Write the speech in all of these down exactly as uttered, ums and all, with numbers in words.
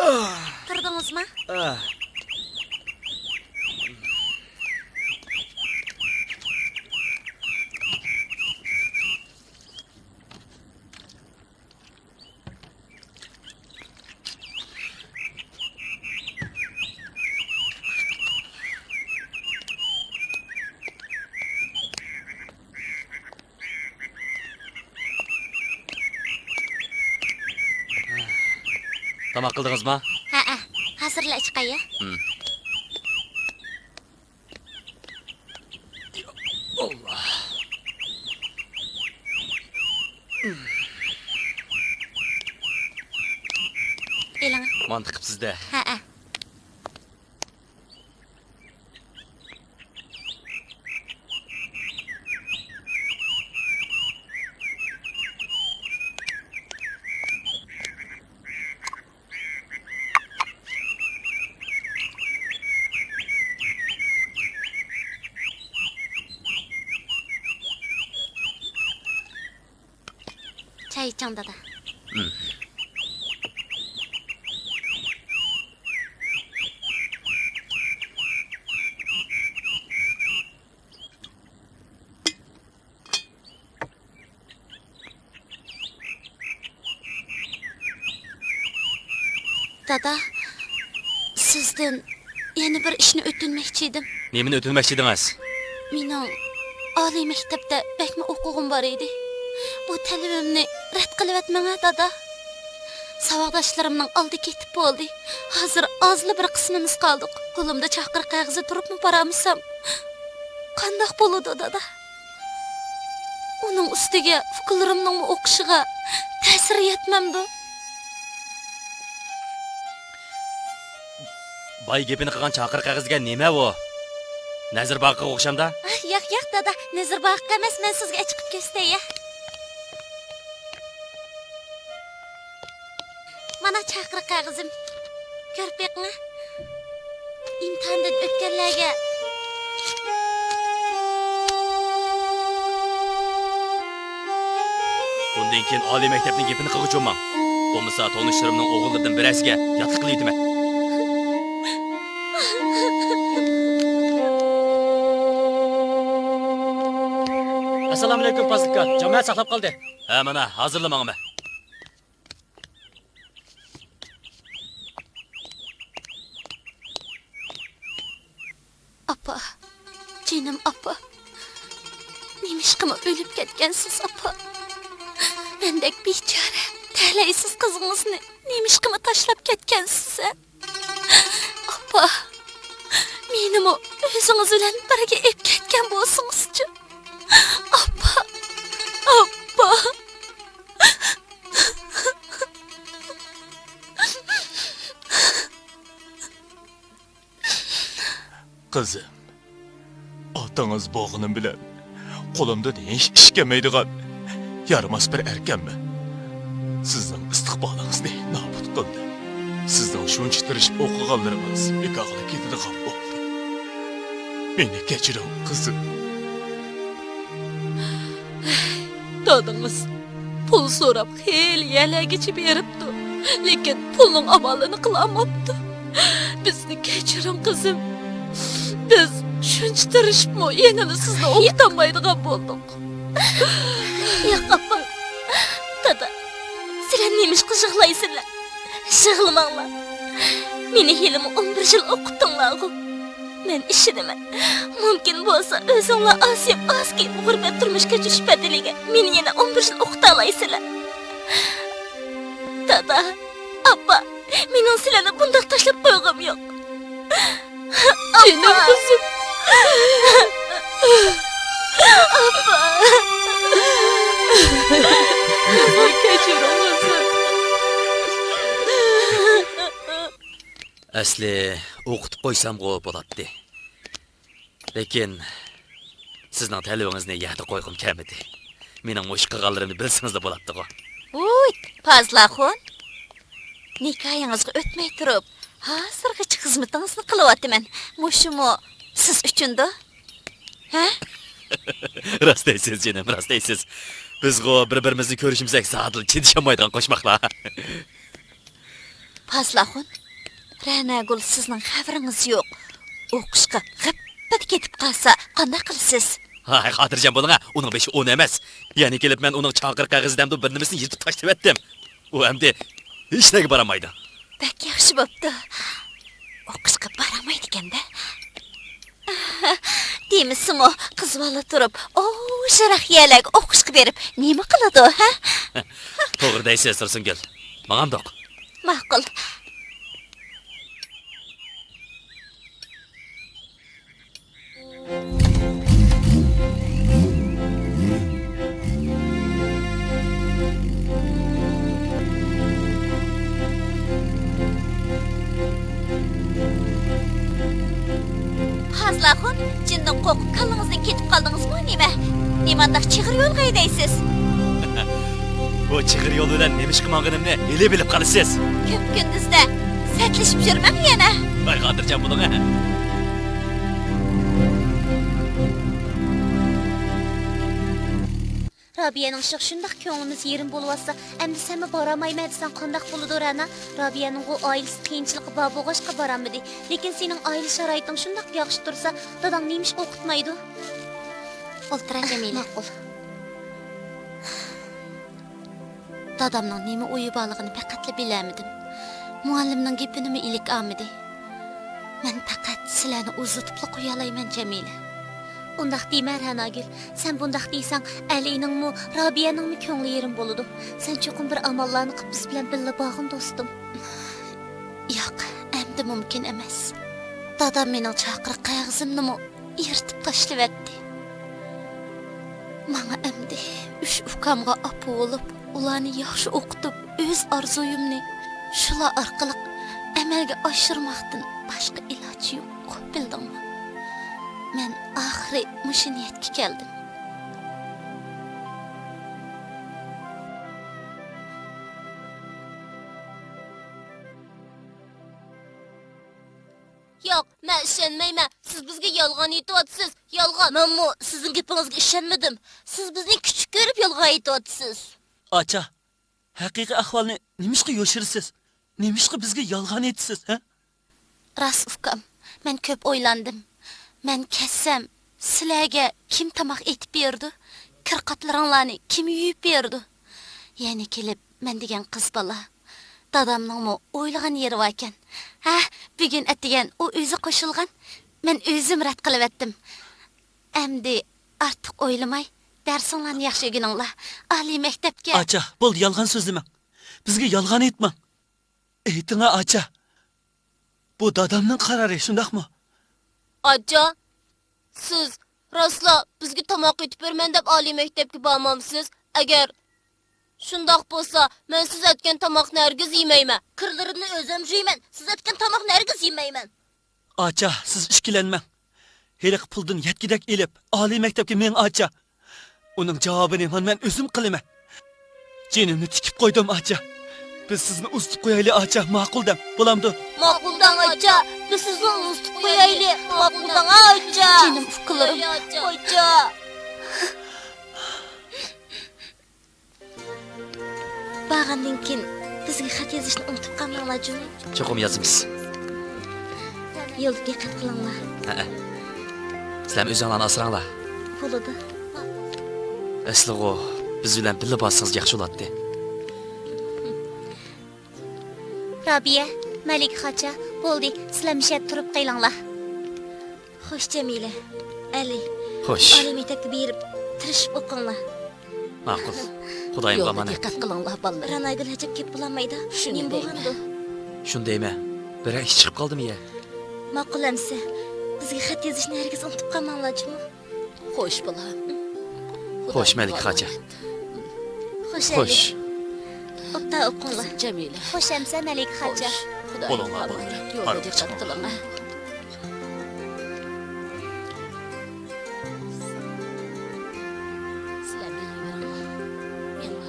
تۇردىڭىزمۇ؟ تاماق قىلدىڭىزمۇ؟ ھەئە، ھازىرلا چىقاي. ئېلىڭ. مانتىق قىپسىز-دە. ھەئە. چاي ئىچىڭ، دادا. دادا، سىزدىن يەنە بىر ئىشنى ئۆتۈنمەكچى ئىدىم. نېمىنى ئۆتۈنمەكچى ئىدىڭىز؟ مېنىڭ ئالىي مەكتەپتە بەكمۇ ئوقۇغۇم بار ئىدى. بۇ تەلىپىمنى رەت قىلىۋەتمەڭە، دادا. ساۋاقداشلىرىمنىڭ ئالدى كېتىپ بولدى. ھازىر ئازلا بىر قىسمىمىز قالدۇق. قولۇمدا چاقىرىق قەغىزى تۇرۇپمۇ بارالمىسام، قانداق بولىدۇ، دادا؟ ئۇنىڭ ئۈستىگە ئۇكىلىرىمنىڭمۇ ئوقۇشىغا تەسىرى يەتمەمدۇ؟ بايا گېپىنى قىلغان چاقىرىق قەغىزىگە نېمە ئۇ؟ نەزىر باغىقىغا ئوخشامدا؟ ئاھ، ياق، ياق، دادا، نەزىر باغىقى ئەمەس، مەن سىزگە ئېچىقىپ كۆرسىتەي، يا. مانا چاقىرىق قەغىزىم. كۆرۈپ بېقىڭ. ئىمتىھاندىن ئۆتكەنلەرگە. بۇندىن كېيىن ئالىي مەكتەپنىڭ گېپىنى قىلغۇچ بولماڭ. بولمىسا تونۇشلىرىمنىڭ ئوغۇللىرىدىن بىرەرسىگە ياتلىق قىلىۋېتىمەن. ئەسسالامۇئەلەيكۇم، پازىل ئاكا. جامائەت ساقلاپ قالدى. ھە، مانا، ھازىرلا ماڭىمەن. ئاپا، جېنىم ئاپا، نېمىشقىمۇ ئۆلۈپ كەتكەنسىز، ئاپا؟ مەندەك بىچارە، تەلەيسىز قىزىڭىزنى نېمىشقىمۇ تاشلاپ كەتكەنسىز، ھە؟ ئاپا، مېنىمۇ ئۆزىڭىز بىلەن بىرگە ئېلىپ كەتكەن بولسىڭىزچۇ؟ ئاپا، ئاپا. قىزىم، ئاتىڭىز بولغىنىم بىلەن قولۇمدىن ھېچ ئىش كەلمەيدىغان يارىماس بىر ئەركەنمەن. سىزنىڭ ئىستىقبالىڭىزنى نابۇت قىلدىم. سىزنىڭ شۇنچە تىرىشىپ ئوقۇغانلىرىڭىز بىكارغا كېتىدىغان بولدى. مېنى كەچۈرۈڭ، قىزىم. دادىڭىز پۇل سوراپ خېلى يەرلەرگىچە بېرىپتۇ، لېكىن پۇلنىڭ ئامالىنى قىلالماپتۇ. بىزنى كەچۈرۈڭ، قىزىم. بىز شۇنچە تىرىشىپمۇ يەنىلا سىزنى ئوقۇتالمايدىغان بولدۇق. ياق، ئاپا. دادا، سىلەر نېمىشقا يىغلايسىلەر؟ يىغلىماڭلار. مېنى ھېلىمۇ ئون بىر يىل ئوقۇتتۇڭلارغۇ. مەن ئىشىنىمەن، مۇمكىن بولسا، ئۆزۈڭلار ئاز يەپ، ئاز كىيىپ، غۇربەت تۇرمۇش كەچۈرۈش بەدىلىگە مېنى يەنە ئون بىر يىل ئوقۇتالايسىلەر. دادا، ئاپا، مېنىڭ سىلەرنى بۇنداق تاشلاپ قويغۇم يوق. جېنىم قىزىم. ئاپا. كەچۈرۈڭ، قىزىم. ئەسلى ئوقۇتۇپ قويسامغۇ بولاتتى. لېكىن سىزنىڭ تەلىپىڭىزنى يەردە قويغۇم كەلمىدى. مېنىڭ مۇشۇ قىلغانلىرىمنى بىلسىڭىزلا بولاتتىغۇ. ۋۇي، پازىل ئاخۇن. نىكاھىڭىزغا ئۆتمەي تۇرۇپ، ھازىرغىچە خىزمىتىڭىزنى قىلىۋاتىمەن. مۇشۇمۇ سىز ئۈچۈندۇ؟ ھە؟ راست دەيسىز، جېنىم، راست دەيسىز. بىزغۇ بىر-بىرىمىزنى كۆرۈشمىسەك، زادىلا چىدىشالمايدىغان قوشماقلار. پازىل ئاخۇن، رەناگۈل سىزنىڭ خەۋىرىڭىز يوق. ئوقۇشقا غىپپىدە كېتىپ قالسا قانداق قىلىسىز؟ ھاي، خاتىرجەم بولۇڭ ھە، ئۇنىڭ بېشى ئون ئەمەس. يەنە كېلىپ مەن ئۇنىڭ چاقىرىق قەغىزى دەمدۇ بىر نېمىسىنى يىرتىپ تاشلىۋەتتىم. ئۇ ئەمدى ھېچ نەگە بارالمايدۇ. بەك ياخشى بوپتۇ. ئوقۇشقا بارالمايدىكەن-دە. دېمىسىمۇ، قىز بالا تۇرۇپ، ئوشۇراق يەرلەرگە ئوقۇشقا بېرىپ نېمە قىلىدۇ، ھە؟ توغرا دەيسىز، تۇرسۇنگۈل. ماڭامدۇق؟ ماقۇل. پازىل ئاخۇن، جىندىن قورقۇپ كاللىڭىزدىن كېتىپ قالدىڭىزمۇ نېمە؟ نېمانداق چىغىر يول ھەيدەيسىز؟ بۇ چىغىر يول بىلەن نېمىشقا ماڭغىنىمنى ھېلى بىلىپ قالىسىز. كۈن كۈندۈزدە سەتلىشىپ يۈرمەڭ يەنە. ۋاي، خاتىرجەم بولۇڭ ھە. رابىيەنىڭ شۇ-، شۇنداق كۆڭلىمىز يېرىم بولۇۋاتسا، ئەمدى سەنمۇ بارالمايمەن دېسەڭ قانداق بولىدۇ، رەنا؟ رابىيەنىڭغۇ ئائىلىسى قىيىنچىلىقى بار بولغاچقا بارالمىدى. لېكىن سېنىڭ ئائىلە شارائىتىڭ شۇنداق ياخشى تۇرسا، داداڭ نېمىشقا ئوقۇتمايدۇ؟ ئولتۇرە، جەمىلە. ماقۇل. دادامنىڭ نېمە ئويى بارلىقىنى پەقەتلا بىلەلمىدىم. مۇئەللىمنىڭ گېپىنىمۇ ئىلىك ئالمىدى. مەن پەقەت سىلەرنى ئۇزىتىپلا قويالايمەن، جەمىلە. ئۇنداق دېمە، رەناگۈل. سەن بۇنداق دېسەڭ، ئەلىنىڭمۇ، رابىيەنىڭمۇ كۆڭلى يېرىم بولىدۇ. سەن چوقۇم بىر ئاماللارنى قىلىپ بىز بىلەن بىللە بارغىن، دوستۇم. ياق، ئەمدى مۇمكىن ئەمەس. دادام مېنىڭ چاقىرىق قەغىزىمنىمۇ يىرتىپ تاشلىۋەتتى. ماڭا ئەمدى ئۈچ ئۇكامغا ئاپا بولۇپ، ئۇلارنى ياخشى ئوقۇتۇپ، ئۆز ئارزۇيۇمنى شۇلار ئارقىلىق ئەمەلگە ئاشۇرماقتىن باشقا ئىلاج يوق، بىلدىڭمۇ؟ مەن ئاخىرى مۇشۇ نىيەتكە كەلدىم. ياق، مەن ئىشەنمەيمەن. سىز بىزگە يالغان ئېيتىۋاتىسىز. يالغان. مەنمۇ سىزنىڭ گېپىڭىزگە ئىشەنمىدىم. سىز بىزنى كۈچۈك كۆرۈپ يالغان ئېيتىۋاتىسىز. ئاچا، ھەقىقىي ئەھۋالنى نېمىشقا يوشۇرىسىز؟ نېمىشقا بىزگە يالغان ئېيتىسىز، ھە؟ راست، ئۇكام. مەن كۆپ ئويلاندىم. مەن كەتسەم، سىلەرگە كىم تاماق ئېتىپ بېرىدۇ؟ كىر-قاتلىرىڭلارنى كىم يۇيۇپ بېرىدۇ؟ يەنە كېلىپ، مەن دېگەن قىز بالا. دادامنىڭمۇ ئويلىغان يېرى باركەن. ھە، بۈگۈن ئەتىگەن ئۇ ئۆزى قوشۇلغان. مەن ئۆزۈم رەت قىلىۋەتتىم. ئەمدى ئارتۇق ئويلىماي، دەرسىڭلارنى ياخشى ئۆگىنىڭلار. ئالىي مەكتەپكە. ئاچا، بولدى، يالغان سۆزلىمەڭ. بىزگە يالغان ئېيتماڭ. ئېيتىڭا، ئاچا. بۇ دادامنىڭ قارارى، شۇنداقمۇ؟ ئاچا، سىز راسلا بىزگە تاماق ئېتىپ بېرىمەن دەپ ئالىي مەكتەپكە بارمامسىز؟ ئەگەر شۇنداق بولسا، مەن سىز ئەتكەن تاماقنى ھەرگىز يېمەيمەن. كىرلىرىمنى ئۆزۈم جۇيىمەن. سىز ئەتكەن تاماقنى ھەرگىز يېمەيمەن. ئاچا، سىز ئىككىلەنمەڭ. ھېلىقى پۇلدىن يەتكۈدەك ئېلىپ، ئالىي مەكتەپكە مېڭىڭ، ئاچا. ئۇنىڭ جاۋابىنى مانا مەن ئۆزۈم قىلىمەن. جېنىمنى تىكىپ قويدۇم، ئاچا. بىز سىزنى ئۇزىتىپ قويايلى، ئاچا. ماقۇل دەڭ، بولامدۇ؟ ماقۇل دەڭ، ئاچا. بىز سىزنى ئۇزىتىپ قويايلى. ماقۇل دەڭ، ئاچا. جېنىم ئۇكىلىرىم. ئاچا. بارغاندىن كېيىن بىزگە خەت يېزىشنى ئۇنتۇپ قالماڭلار جۇمۇ. چوقۇم يازىمىز. يولدا دىققەت قىلىڭلار. ھەئە. سىلەرمۇ ئۆزۈڭلارنى ئاسراڭلار. بولىدۇ. ئەسلىغۇ، بىز بىلەن بىللە بارسىڭىز ياخشى بولاتتى. رابىيە، مەلىكە خاچا، بولدى، سىلەر مۇشۇ يەردە تۇرۇپ قېلىڭلار. خوش، جەمىلە، ئەلى. خوش. ئالىي مەكتەپكە بېرىپ، تىرىشىپ ئوقۇڭلار. ماقۇل. خۇدايىمغا ئامانەت. دىققەت قىلىڭلار، بالىلىرىم. رەناگۈل ئەجەب كېلىپ بولالمايدۇ. شۇنى نېمە دەيمەن. بولغاندۇ؟ شۇنى دەيمەن. بىرەر ئىش چىقىپ قالدىمۇ يە؟ ماقۇل ئەمىسە. بىزگە خەت يېزىشنى ھەرگىز ئۇنتۇپ قالماڭلار جۇمۇ. خوش، بالام. خوش، مەلىكە خاچا. خوش، خوش. ئەلى. ئوبدان ئوقۇڭلار. جەمىلە. خوش ئەمىسە، مەلىكە خاچا. خوش. خۇدايىم بولۇڭلار، ئامان. بالىلار. يولدا دىققەت قىلىڭلار.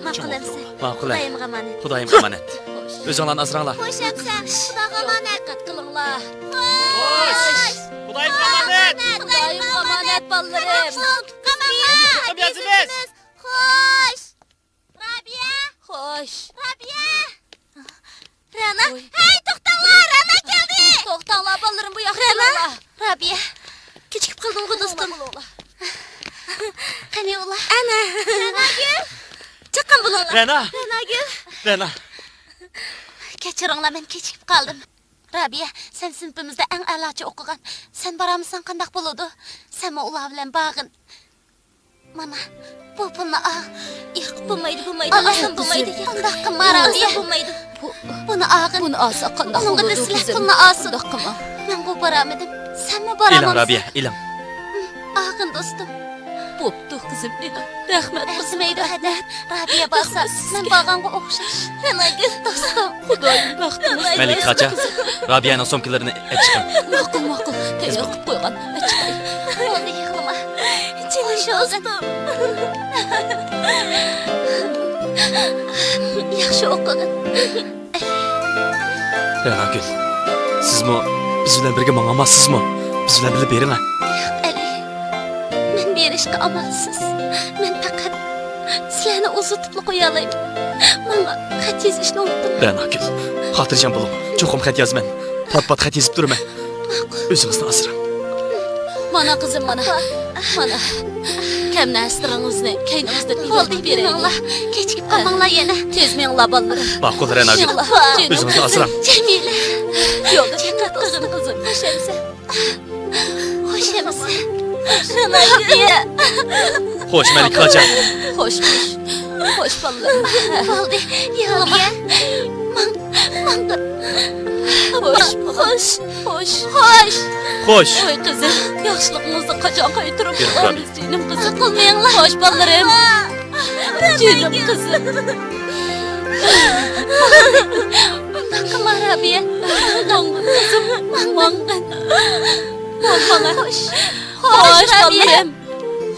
ماقۇل ئەمىسە. ماقۇل ئەم. خۇدايىمغا ئامانەت. خۇدايىمغا ئامانەت. ئۆزۈڭلارنى ئاسراڭلار. خوش ئەمىسە. خۇداغا ئامانەت. دىققەت قىلىڭلار. خوش. خۇدايىمغا ئامانەت. خۇدايىمغا ئامانەت، بالىلىرىم. چوقۇم يازىمىز. خوش. رابىيە. خوش. رابىيە. رەنا. ھەي، توختاڭلار، رەنا كەلدى. توختاڭلار، بالىلىرىم، بۇ ياققا كېلىڭلار. رابىيە، كېچىكىپ قالدىڭغۇ، دوستۇم. قېنى ئۇلار؟ ئەنە. رەناگۈل. چاققان بولۇڭلار. رەنا. رەناگۈل. رەنا. كەچۈرۈڭلار، مەن كېچىكىپ قالدىم. رابىيە، سەن سىنىپىمىزدا ئەڭ ئەلاچە ئوقۇغان. سەن بارالمىساڭ قانداق بولىدۇ؟ سەنمۇ ئۇلار بىلەن بارغىن. مانا، بۇ پۇلنى ئال. ياق، بولمايدۇ، بولمايدۇ. ئالمىسام بولمايدۇ. ئۇنداق قىلما، رابىيە. بولمايدۇ. بۇ، بۇنى ئالغىن. بۇنى ئالسا قانداق بولىدۇ، قىزىم؟ ئۇنىڭغا دېسىلە پۇلنى ئالسۇن. ئۇنداق قىلما. مەن بۇ بارالمىدىم. سەنمۇ بارالمامسەن. ئېلىڭ، رابىيە، ئېلىڭ. ئالغىن، دوستۇم. بوپتۇ، قىزىم، ئېلىڭ. رەھمەت، ئەرزىمەيدۇ، ھەدە. رابىيە بارسا، مەن بارغانغا ئوخشاش. رەناگۈل، دوستۇم. خۇدايىم بەختىمىز. مەلىكە خاچا، رابىيەنىڭ سومكىلىرىنى ئېلىپ چىقىڭ. ماقۇل، ماقۇل. تەييار قىلىپ قويغان. ئېلىپ چىقاي. بولدى، يىغلىما. جېنىم دوستۇم. ياخشى ئوقۇغىن. رەناگۈل، سىزمۇ بىز بىلەن بىرگە ماڭالماسسىزمۇ؟ بىز بىلەن بىللە بېرىڭە. ياق، ئەلى. مەن بېرىشقا ئامالسىز. مەن پەقەت سىلەرنى ئۇزىتىپلا قويالايمەن. ماڭا خەت يېزىشنى ئۇنتۇماڭ. رەناگۈل، خاتىرجەم بولۇڭ. چوقۇم خەت يازىمەن. پات-پات خەت يېزىپ تۇرىمەن. ماقۇل. ئۆزىڭىزنى ئاسراڭ. مانا، قىزىم، مانا. مانا. كەم نەرسىلىرىڭىزنى كەينىڭىزدىن ئېلىپ بېرەيلى. بولدى، مېڭىڭلار. كېچىكىپ قالماڭلار يەنە. تېز مېڭىڭلار، بالىلىرىم. ماقۇل، رەناگۈل. مېڭىڭلار. جېنىم ئۆزىڭىزنى قىزىم. ئاسراڭ. جەمىلە. يولدا دىققەت قىلغىن، قىزىم. خۇش ئەمىسە. خۇش ئەمىسە. رەناگۈل. خوش، مەلىكە خاچا. خوش، خوش. خوش، بالىلىرىم. بولدى، يىغلىما. ماڭ، ماڭغىن. خوش، خوش، خوش. خوش. خوش. ۋاي قىزىم، ياخشىلىقىڭىزنى قاچان قايتۇرۇپ بولىمىز، جېنىم قىزىم. قىلماڭلار. خوش، بالىلىرىم. جېنىم قىزىم. ئۇنداق قىلما، رابىيە. ماڭغىن، قىزىم، ماڭغىن. ماڭغىن. خوش. خوش، رابىيە. بالىلىرىم.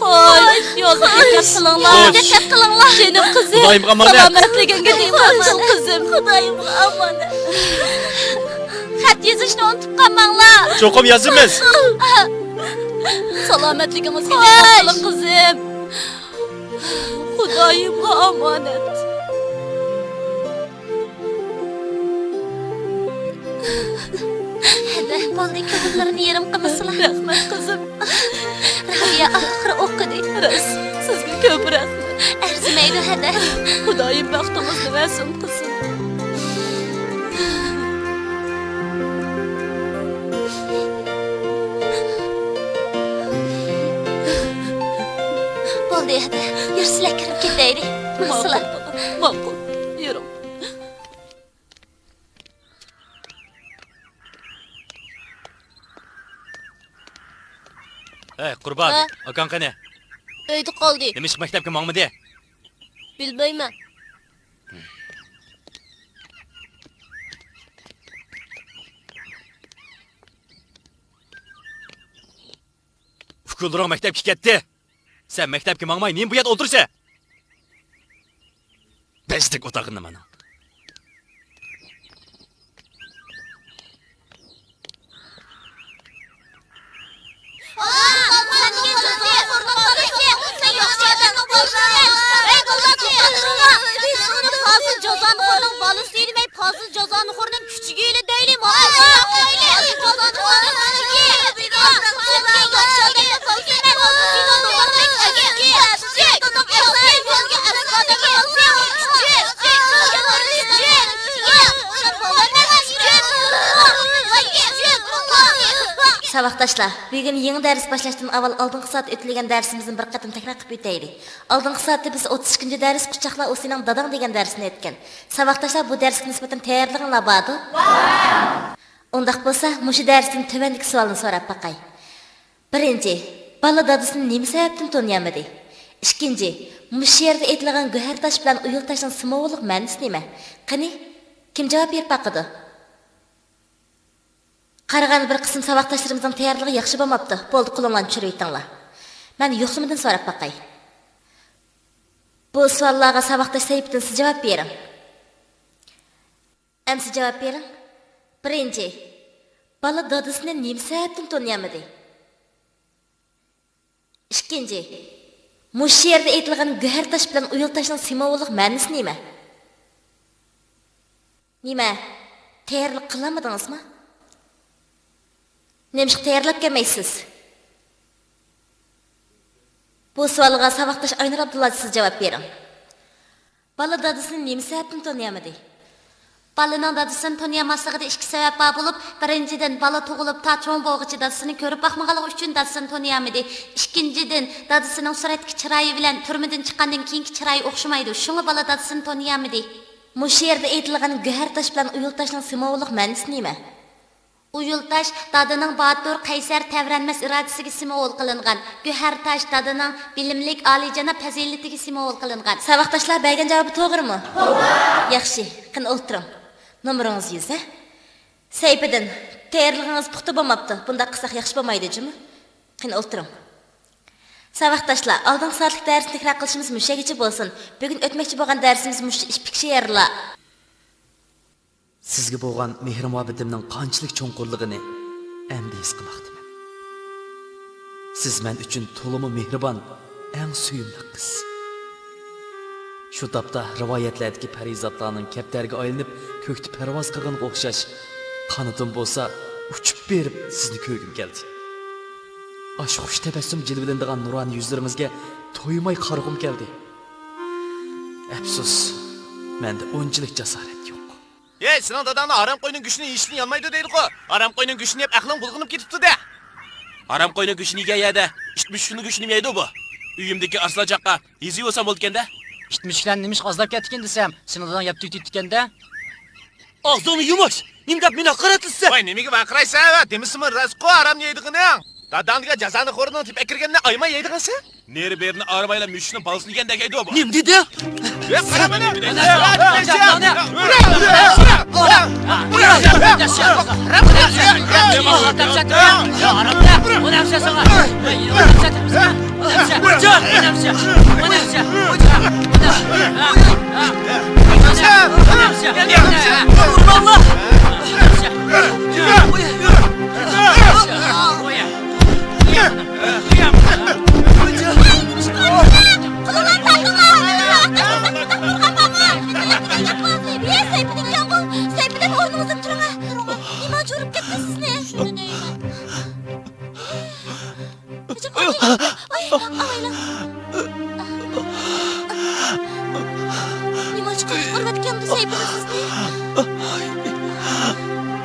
خوش، يولدا دىققەت قىلىڭلار. خوش. دىققەت قىلىڭلار. جېنىم قىزىم. خۇدايىمغا ئامانەت. سالامەتلىكىڭگە دىققەت قىل، قىزىم. خۇدايىمغا ئامانەت. خەت يېزىشنى ئۇنتۇپ قالماڭلار. چوقۇم يازىمىز. سالامەتلىكىڭىزگە دىققەت قىلىڭ، قىزىم. خۇدايىمغا ئامانەت. ھەدە، بولدى، كۆڭۈللىرىنى يېرىم قىلمىسىلا. رەھمەت، قىزىم. رابىيە ئاخىرى ئوقۇدى. راست، سىزگە كۆپ رەھمەت. ئەرزىمەيدۇ، ھەدە. خۇدايىم بەختىڭىزنى بەرسۇن، قىزىم. بولدى، ھەدە. يۈرسىلە، كىرىپ كېتەيلى. ماقۇل، ماقۇل. يۈرۈڭ. ھەي، قۇربان، ھە؟ ئاكاڭ قېنى؟ ئۆيدە قالدى. نېمىشقا مەكتەپكە ماڭمىدى؟ بىلمەيمەن. ئۇكىلىرىڭ مەكتەپكە كەتتى. سەن مەكتەپكە ماڭماي نېمە بۇ يەردە ئولتۇرىسەن؟ بەزدەك ئوتاغىنى مانا. پازىل جازانىخورنىڭ بالىسى دېمەي، پازىل جازانىخورنىڭ كۈچىگە ئىلى دەيلى، مانا شۇنداق دەيلى. پازىل جازانىخورنىڭ كۈچىگە. ساۋاقداشلار، بۈگۈن يېڭى دەرس باشلاشتىن ئاۋۋال ئالدىنقى سائەتتە ئۆتۈلگەن دەرسىمىزنى بىر قېتىم تەكرار قىلىپ ئۆتەيلى. ئالدىنقى سائەتتە بىز ئوتتۇز ئىككىنچى دەرس قۇچاقلا، ئۇ سېنىڭ داداڭ دېگەن دەرسنى ئۆتكەن. ساۋاقداشلار، بۇ دەرسكە نىسبەتەن تەييارلىقىڭلار باردۇ؟ بار. ئۇنداق بولسا، مۇشۇ دەرستىن تۆۋەندىكى سوئالنى سوراپ باقاي. بىرىنچى، بالا دادىسىنى نېمە سەۋەبتىن تونۇيالمىدى؟ ئىككىنچى، مۇشۇ يەردە ئېيتىلغان گۆھەر تاش بىلەن ئۇيۇل تاشنىڭ سىمۋوللۇق مەنىسى نېمە؟ قېنى، كىم جاۋاب بېرىپ باقىدۇ؟ قارىغاندا بىر قىسىم ساۋاقداشلىرىمىزنىڭ تەييارلىقى ياخشى بولماپتۇ. بولدى، قولۇڭلارنى چۈشۈرۈۋېتىڭلار. مەن يوقلىمىدىن سوراپ باقاي. بۇ سوئاللارغا ساۋاقداش سەيپىدىن سىز جاۋاب بېرىڭ. ئەمسە جاۋاب بېرىڭ. بىرىنچى، بالا دادىسىنى نېمە سەۋەبتىن تونۇيالمىدى؟ ئىككىنچى، مۇشۇ يەردە ئېيتىلغان گۆھەر تاش بىلەن ئۇيۇل تاشنىڭ سىمۋوللۇق مەنىسى نېمە؟ نېمە؟ تەييارلىق قىلالمىدىڭىزمۇ؟ نېمىشقا تەييارلاپ كەلمەيسىز؟ بۇ سوئالغا ساۋاقداش ئاينۇر ئابدۇللا، سىز جاۋاب بېرىڭ. بالا دادىسىنى نېمە سەۋەبتىن تونۇيالمىدى؟ بالىنىڭ دادىسىنى تونۇيالماسلىقىدا ئىككى سەۋەب بار بولۇپ، بىرىنچىدىن، بالا تۇغۇلۇپ تا چوڭ بولغۇچە دادىسىنى كۆرۈپ باقمىغانلىقى ئۈچۈن دادىسىنى تونۇيالمىدى. ئىككىنچىدىن، دادىسىنىڭ سۈرەتتىكى چىرايى بىلەن تۈرمىدىن چىققاندىن كېيىنكى چىرايى ئوخشىمايدۇ، شۇڭا بالا دادىسىنى تونۇيالمىدى. مۇشۇ يەردە ئېيتىلغان گۆھەر تاش بىلەن ئۇيۇل تاشنىڭ سىمۋوللۇق مەنىسى نېمە؟ ئۇيۇل تاش دادىنىڭ باتۇر، قەيسەر، تەۋرەنمەس ئىرادىسىگە سىمۋول قىلىنغان. گۆھەر تاش دادىنىڭ بىلىملىك، ئالىيجاناب پەزىلىتىگە سىمۋول قىلىنغان. ساۋاقداشلار بەرگەن جاۋابى توغرىمۇ؟ توغرا. ياخشى، قېنى ئولتۇرۇڭ. نومۇرىڭىز يۈز، ھە؟ سەيپىدىن، تەييارلىقىڭىز پۇختا بولماپتۇ. بۇنداق قىلساق ياخشى بولمايدۇ جۇمۇ. قېنى ئولتۇرۇڭ. ساۋاقداشلار، ئالدىنقى سائەتلىك دەرسنى تەكرار قىلىشىمىز مۇشۇ يەرگىچە بولسۇن. بۈگۈن ئۆتمەكچى بولغان دەرسىمىز مۇشۇ ئىپپىك شېئىرلا. سىزگە بولغان مېھىر-مۇھەببىتىمنىڭ قانچىلىك چوڭقۇرلۇقىنى ئەمدى ھېس قىلماقتىمەن. سىز مەن ئۈچۈن تولىمۇ مېھرىبان، ئەڭ سۆيۈملۈك قىز. شۇ تاپتا رىۋايەتلەردىكى پەرىزاتلارنىڭ كەپتەرگە ئايلىنىپ، كۆكتە پەرۋاز قىلغىنىغا ئوخشاش، قانىتىم بولسا ئۇچۇپ بېرىپ سىزنى كۆرگۈم كەلدى. ئاشۇ خۇش تەبەسسۇم جىلۋىلىنىدىغان نۇرانە يۈزلىرىڭىزگە تويماي قارىغۇم كەلدى. ئەپسۇس، مەندە ئۇنچىلىك جاسارەت يوق. ھەي، سېنىڭ داداڭنى ھارام قوينىڭ گۆشىنى يېيىشتىن يانمايدۇ دەيدىغۇ. ھارام قوينىڭ گۆشىنى يەپ ئەقلىڭ بۇلغىنىپ كېتىپتۇ-دە. ھارام قوينىڭ گۆشىنى يېگەن يەردە ئىت مۈشۈكنىڭ گۆشىنى يەيدۇ بۇ. ئۆيۈمدىكى ئارسلانچاققا يېزىۋالسام بولىدىكەن-دە. ئىت مۈشۈكلەرنى نېمىشقا ئازلاپ كەتتىكىن دېسەم، سېنىڭ داداڭ يەپ تۈگىتىپتىكەن-دە. ئاغزىڭنى يۇمۇش! نېمە دەپ مېنى ھاقارەتلىسەن؟ ۋاي، نېمىگە ۋارقىرايسەن؟ دېمىسىمۇ راستقۇ ھارامنى يەيدىغىنىڭ. داداڭ دېگەن جازانى خورىنىڭ تېپىپ ئەكىرگىنىنى ئايىماي يەيدىغانسەن؟ نېرى-بېرىنى ئارىمايلا مۈشۈكنىڭ بالىسىنى يېگەن دەيدۇ بۇ. نېمە دېدىڭ؟ ياق، قارا مانا. قولۇڭلارنى تارتىڭلار! سەيپىدىن ئورنىڭىزدىن تۇرۇڭ! نېمانچە ئۇرۇپ كەتتى سىزنى؟ ئاي، ئاي، ئاي. نېمانچە قاتتىق ئۇرۇۋەتكەندۇ سەيپىدىن سىزنى؟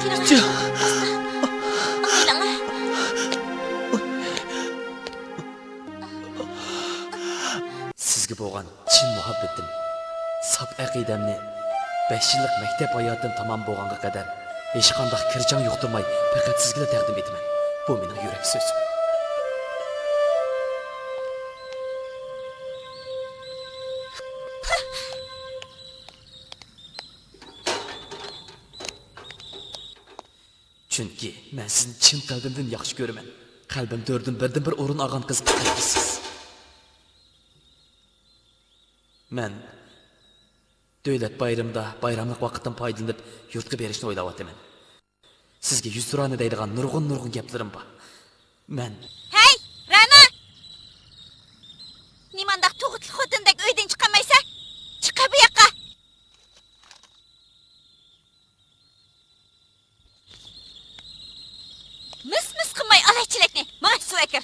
كېلىڭ، ئاستا. ئايلىڭ. سىزگە بولغان چىن مۇھەببىتىم، ساپ ئەقىدەمنى، بەش يىللىق مەكتەپ ھاياتىم تامام بولغانغا قەدەر ھېچقانداق كىرچاڭ يۇقتۇرماي، پەقەت سىزگىلا تەقدىم ئېتىمەن. بۇ مېنىڭ يۈرەك سۆزۈم. چۈنكى مەن سىزنى چىن قەلبىمدىن ياخشى كۆرىمەن. قەلبىم تۆرىدىن بىردىنبىر ئورۇن ئالغان قىز پەقەت سىز. مەن دۆلەت بايرىمىدا بايراملىق ۋاقىتتىن پايدىلىنىپ يۇرتقا بېرىشنى ئويلاۋاتىمەن. سىزگە يۈزتۇرانە دەيدىغان نۇرغۇن-نۇرغۇن گەپلىرىم بار. مەن ھەي، رەنا! نېمانداق تۇغۇتلۇق خوتۇندەك ئۆيدىن چىقالمايسەن؟ چىقە بۇ ياققا! مىس-مىس قىلماي ئالاي چېلەكنى، ماڭا سۇ ئەكىر.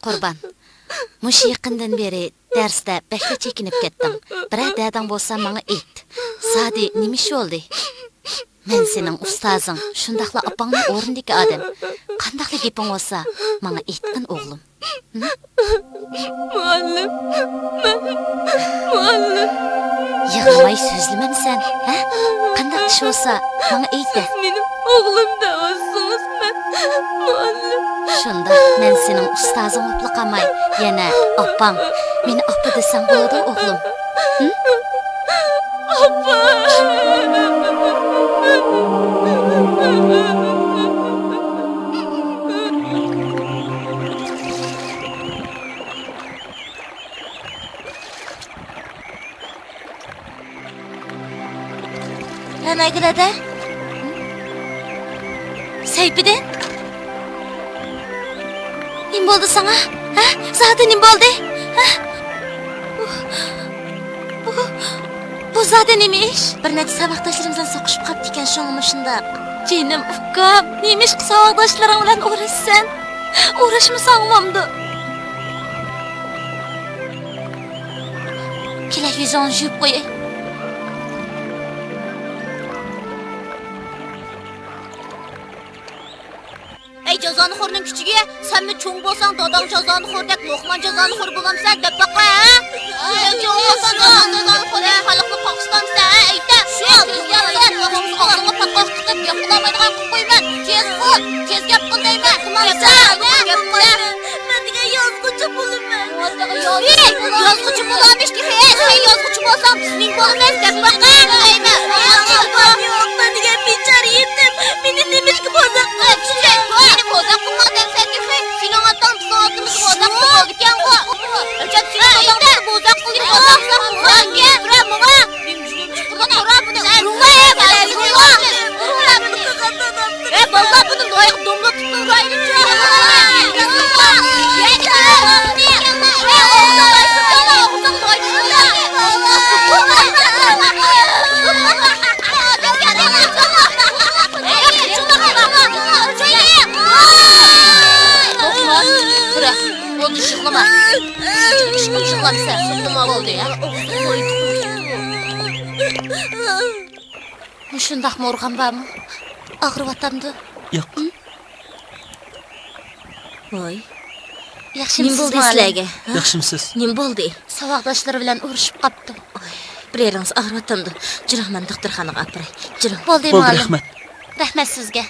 قۇربان، مۇشۇ يېقىندىن بېرى دەرستە بەكلا چېكىنىپ كەتتىڭ. بىرەر دەردىڭ بولسا ماڭا ئېيت. زادى نېمە ئىش بولدى؟ مەن سېنىڭ ئۇستازىڭ، شۇنداقلا ئاپاڭنىڭ ئورنىدىكى ئادەم. قانداقلا گېپىڭ بولسا، ماڭا ئېيتقىن، ئوغلۇم. ھە؟ مۇئەللىم، مەن، مۇئەللىم. يىغلىماي سۆزلىمەمسەن، ھە؟ قانداق ئىش بولسا، ماڭا ئېيت-دە. سىز مېنىڭ ئوغلۇم دەۋاتسىڭىز، مەن مۇئەللىم. شۇنداق، مەن سېنىڭ ئۇستازىڭ بولۇپلا قالماي، يەنە ئاپاڭ. مېنى ئاپا دېسەڭ بولىدۇ، ئوغلۇم. ھىم؟ ئاپا! رەناگۈل ھەدە؟ سەيپىدىن؟ نېمە بولدى ساڭا؟ ھە؟ زادى نېمە بولدى؟ ھە؟ بۇ، بۇ، بۇ زادى نېمە ئىش؟ بىر نەچچە ساۋاقداشلىرىم بىلەن سوقۇشۇپ قاپتىكەن، شۇڭا مۇشۇنداق. جېنىم ئۇكام، نېمىشقا ساۋاقداشلىرىڭ بىلەن ئۇرۇشىسەن؟ ئۇرۇشمىساڭ بولامدۇ؟ كېلە، يۈزۈڭنى يۇيۇپ قوياي. ئەي جازانىخورنىڭ كىچىكى، سەنمۇ چوڭ بولساڭ داداڭ جازانىخوردەك لوقمان جازانىخور بولامسەن دەپ باققا، ھە؟ سەن چوڭ بولساڭ داداڭ جازانىخور، ھە؟ خەلقنى قاقشىتامسەن، ھە؟ ئەيتە! شۇ، ئاغزىڭغا پاتقاق تىقىپ گەپ قىلالمايدىغان قىلىپ قويىمەن. تېز بول، تېز گەپ قىل دەيمەن. قىلامسەن، گەپ قىل. مەن دېگەن يازغۇچى بولىمەن. يازغۇچى بولامىش تېخى، ھە؟ سەن يازغۇچى بولساڭ بىز نېمە بولىمىز دەپ باققا، دەيمەن. يوق، مەن دېگەن بىچارە يېتىم. مېنى نېمىشقا بوزەك قىلىپ، مېنى بوزەك قىلما دەمسەن تېخى. سېنىڭ ئاتاڭ بىزنىڭ ئاتىمىزنى بوزەك قىلىپ بولىدىكەنغۇ. ئەجەب، سېنىڭ ئاتاڭ بىزنى بوزەك قىلدى، بوزەك قىلدى. تۇرە ماڭا. تۇرە، بۇنى ئۇرۇڭلار، ئۇرۇڭلار. ئۇرۇڭلار بۇنى. ئەي بالىلار، بۇنى لايىق دوملا تۇتۇڭ، لايىق. بولدى، يىغلىما. يىغلامسەن. بولدى، ھە؟ مۇشۇنداقمۇ ئۇرغان بارمۇ؟ ئاغرىۋاتامدۇ؟ ياق. ۋاي. ياخشىمۇ نېمە بولدى سىلەرگە؟ ھە؟ ياخشىمۇسىز؟ نېمە بولدى؟ ساۋاقداشلىرى بىلەن ئۇرۇشۇپ قاپتۇ. ۋاي، بىر يېرىڭىز ئاغرىۋاتامدۇ؟ جۈرۈڭ، مەن دوختۇرخانىغا ئاپىراي. جۈرۈڭ. بولدى، بولدى، مۇئەللىم. رەھمەت. رەھمەت سىزگە.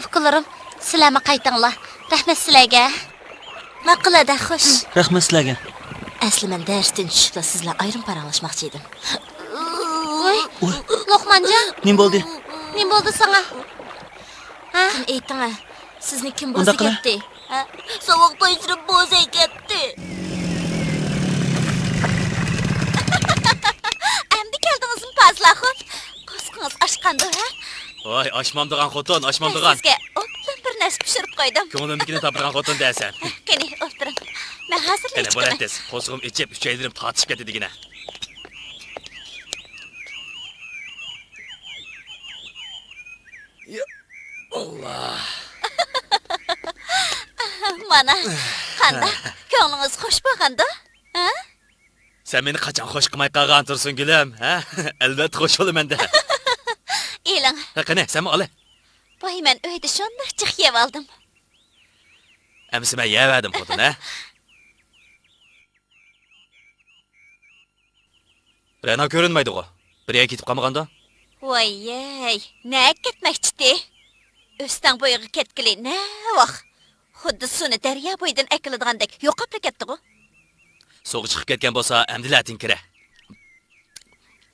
ئۇكىلىرىم، سىلەرمۇ قايتىڭلار. رەھمەت سىلەرگە. ماقۇل ئەدە، خوش. رەھمەت سىلەرگە. ئەسلى مەن دەرستىن چۈشۈپلا سىز بىلەن ئايرىم پاراڭلاشماقچى ئىدىم. ۋوي، ۋوي. لوقمانجان. نېمە بولدى؟ نېمە بولدى ساڭا؟ ھە؟ قېنى ئېيتىڭە، سىزنى كىم بوزەك ئەتتى؟ ھە؟ ساۋاقداشلىرىم بوزەك ئەتتى. ئەمدى كەلدىڭىزمۇ پازىل ئاخۇن؟ قورسىقىڭىز ئاچقاندۇ، ھە؟ ۋاي، ئاچمامدىغان خوتۇن، ئاچمامدىغان. سىزگە ئوبدان بىر نەرسە پىشۇرۇپ قويدۇم. كۆڭلۈمدىكىنى تاپىدىغان خوتۇن دەسەن. قېنى، ئولتۇرۇڭ. مەن ھازىرلا قېنى، بولە تېز. قورسىقىم ئېچىپ، ئۈچەيلىرىم تارتىشىپ كەتتى دېگىنە. يا ئاللا. مانا، قانداق؟ كۆڭلىڭىز خوش بولغاندۇ؟ ھە؟ سەن مېنى قاچان خوش قىلماي قالغان تۇرسۇنگۈلۈم، ھە؟ ئەلۋەتتە خوش بولىمەن-دە. ئېلىڭ. ھە، قېنى، سەنمۇ ئالە. ۋاي، مەن ئۆيدە شۇنداق جىق يەۋالدىم. ئەمىسە مەن يەۋەردىم خوتۇن، ھە؟ رەنا كۆرۈنمەيدىغۇ. بىر يەرگە كېتىپ قالمىغاندۇ؟ ۋاييەي، نەگە كەتمەكچىتى؟ ئۆستەڭ بويىغا كەتكىلى نەۋاق؟ خۇددى سۇنى دەريا بويىدىن ئەكېلىدىغاندەك يوقاپلا كەتتىغۇ. سۇغا چىقىپ كەتكەن بولسا، ئەمدىلا ئەتىن كىرە.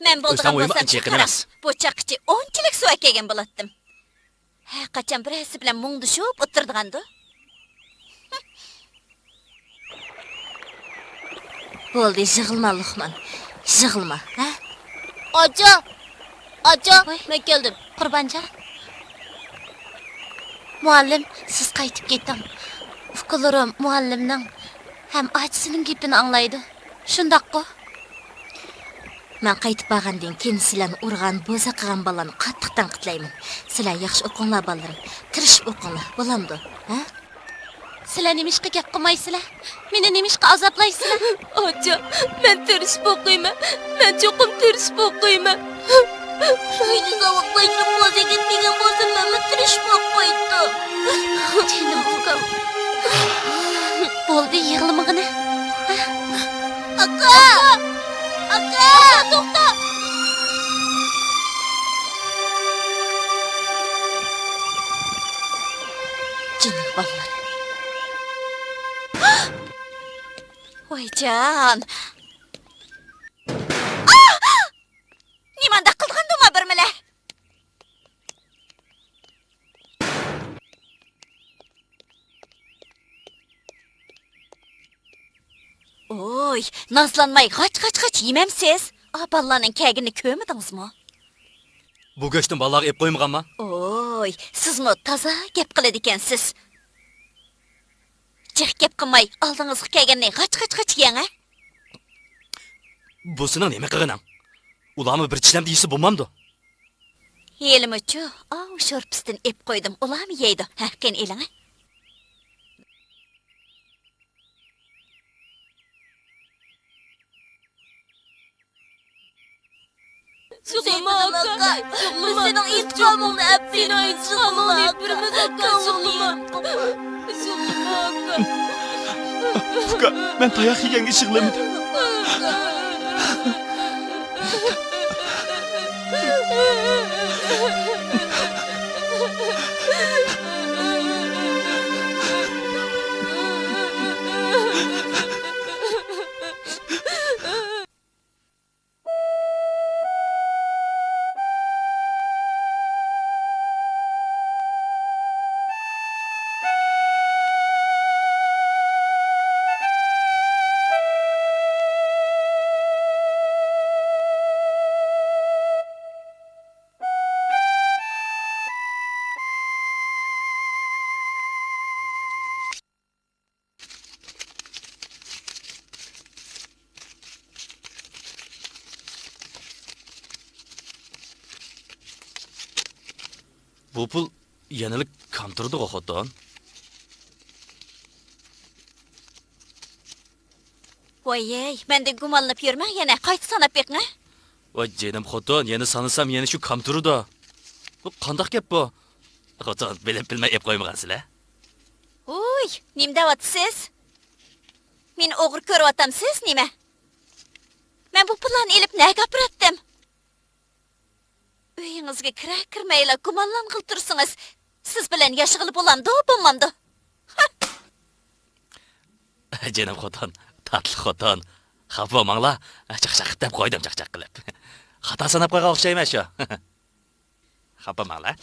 مەن بولىدىغان بولسام، قاراڭ، بۇ چاغقىچە ئۇنچىلىك سۇ ئەكەلگەن بولاتتىم. ھەر قاچان بىرەرسى بىلەن مۇڭدىشىپ ئولتۇرىدىغاندۇ. بولدى، يىغلىما لوقمان، يىغلىما، ھە؟ ئاچا! ئاچا، ۋاي، مەن كەلدىم. قۇربانجان. مۇئەللىم، سىز قايتىپ كېتىڭ. ئۇكىلىرىم مۇئەللىمنىڭ ھەم ئاچىسىنىڭ گېپىنى ئاڭلايدۇ. شۇنداققۇ؟ مەن قايتىپ بارغاندىن كېيىن سىلەرنى ئۇرغان، بوزەك قىلغان بالىلارنى قاتتىق تەنقىدلەيمەن. سىلەر ياخشى ئوقۇڭلار، بالىلىرىم. تىرىشىپ ئوقۇڭلار، بولامدۇ؟ ھە؟ سىلەر نېمىشقا گەپ قىلمايسىلەر؟ مېنى نېمىشقا ئازابلايسىلەر؟ ئاچا، مەن تىرىشىپ ئوقۇيمەن. مەن چوقۇم تىرىشىپ ئوقۇيمەن. مېنى ساۋاقداشلىرىم بوزەك ئەتمىگەن بولسا، مەنمۇ تىرىشىپ ئوقۇيتتۇم. جېنىم ئۇكام. بولدى، يىغلىمىغىنە. ئاكا! ئاكا! توختا! جېنىم بالىلار. ۋايجان! ئاھ! نېمانداق قىلغاندۇ ما بىر مىلە؟ ئوي، نازلانماي غاچ، غاچ، غاچ يېمەمسىز؟ ئا، بالىلارنىڭ كەلگىنىنى كۆرمىدىڭىزمۇ؟ بۇ گۆشتىن بالىلارغا ئېلىپ قويمىغانما؟ ئوي، سىزمۇ تازا گەپ قىلىدىكەنسىز. جىق گەپ قىلماي، ئالدىڭىزغا كەلگەننى غاچ-غاچ-غاچ يەڭ، ھە؟ بۇ سېنىڭ نېمە قىلغىنىڭ؟ ئۇلارمۇ بىر چىشلەمدە يېسە بولمامدۇ؟ ھېلىمۇچۇ، ئاۋۇ شورپىسىدىن ئېپ قويدۇم، ئۇلارمۇ يەيدۇ. ھە، قېنى ئېلىڭ، ھە؟ زۇغلىما ئاكا، زۇغلىما. سېنىڭ ئىنتىقامىڭنى ئەپ بېرىمىز، زۇغلىما ئاكا، زۇغلىما. زۇغلىما ئاكا. ئۇكا، مەن تاياق يېگەنگە يىغلىمىدىم. بۇ پۇل يەنىلا كامتۇردىغۇ، خوتۇن؟ ۋايەي، مەندىن گۇمانلىنىپ يۈرمەڭ يەنە، قايتا ساناپ بېقىڭ، ھە؟ ۋاي جېنىم خوتۇن، يەنە سانىسام يەنە شۇ كامتۇردى. بۇ قانداق گەپ بۇ؟ خوتۇن، بىلىپ بىلمەي ئېپ قويمىغانسىلەر؟ ھۇي، نېمە دەۋاتىسىز؟ مېنى ئوغرى كۆرۈۋاتامسىز نېمە؟ مەن بۇ پۇللارنى ئېلىپ نەگە ئاپىراتتىم؟ ئۆيىڭىزگە كىرەر كىرمەيلا گۇمانلانغىلى تۇرسىڭىز، سىز بىلەن ياشىغىلى بولامدۇ، بولمامدۇ؟ جېنىم خوتۇن، تاتلىق خوتۇن. خاپا بولماڭلار، چاقچاق دەپ قويدۇم، چاقچاق قىلىپ. خاتا ساناپ قويغان ئوخشايمەن شۇ. خاپا بولماڭلار.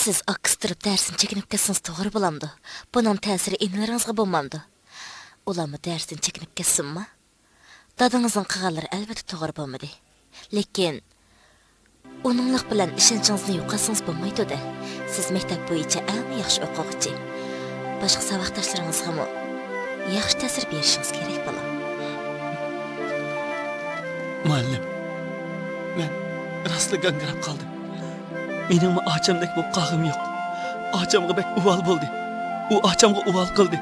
سىز ئاكىسى تۇرۇپ دەرسىنى چېكىنىپ كەتسىڭىز توغرا بولامدۇ؟ بۇنىڭ تەسىرى ئىنىلىرىڭىزغا بولمامدۇ؟ ئۇلارمۇ دەرسىنى چېكىنىپ كەتسۇنما؟ دادىڭىزنىڭ قىلغانلىرى ئەلۋەتتە توغرا بولمىدى. لېكىن ئۇنىڭلىق بىلەن ئىشەنچىڭىزنى يوقاتسىڭىز بولمايدۇ-دە. سىز مەكتەپ بويىچە ئەڭ ياخشى ئوقۇغۇچى. باشقا ساۋاقداشلىرىڭىزغىمۇ ياخشى تەسىر بېرىشىڭىز كېرەك، بالام. مۇئەللىم، مەن راستلا گاڭگىراپ قالدىم. مېنىڭمۇ ئاچامدەك بولۇپ قالغۇم يوق. ئاچامغا بەك ئۇۋال بولدى. ئۇ ئاچامغا ئۇۋال قىلدى.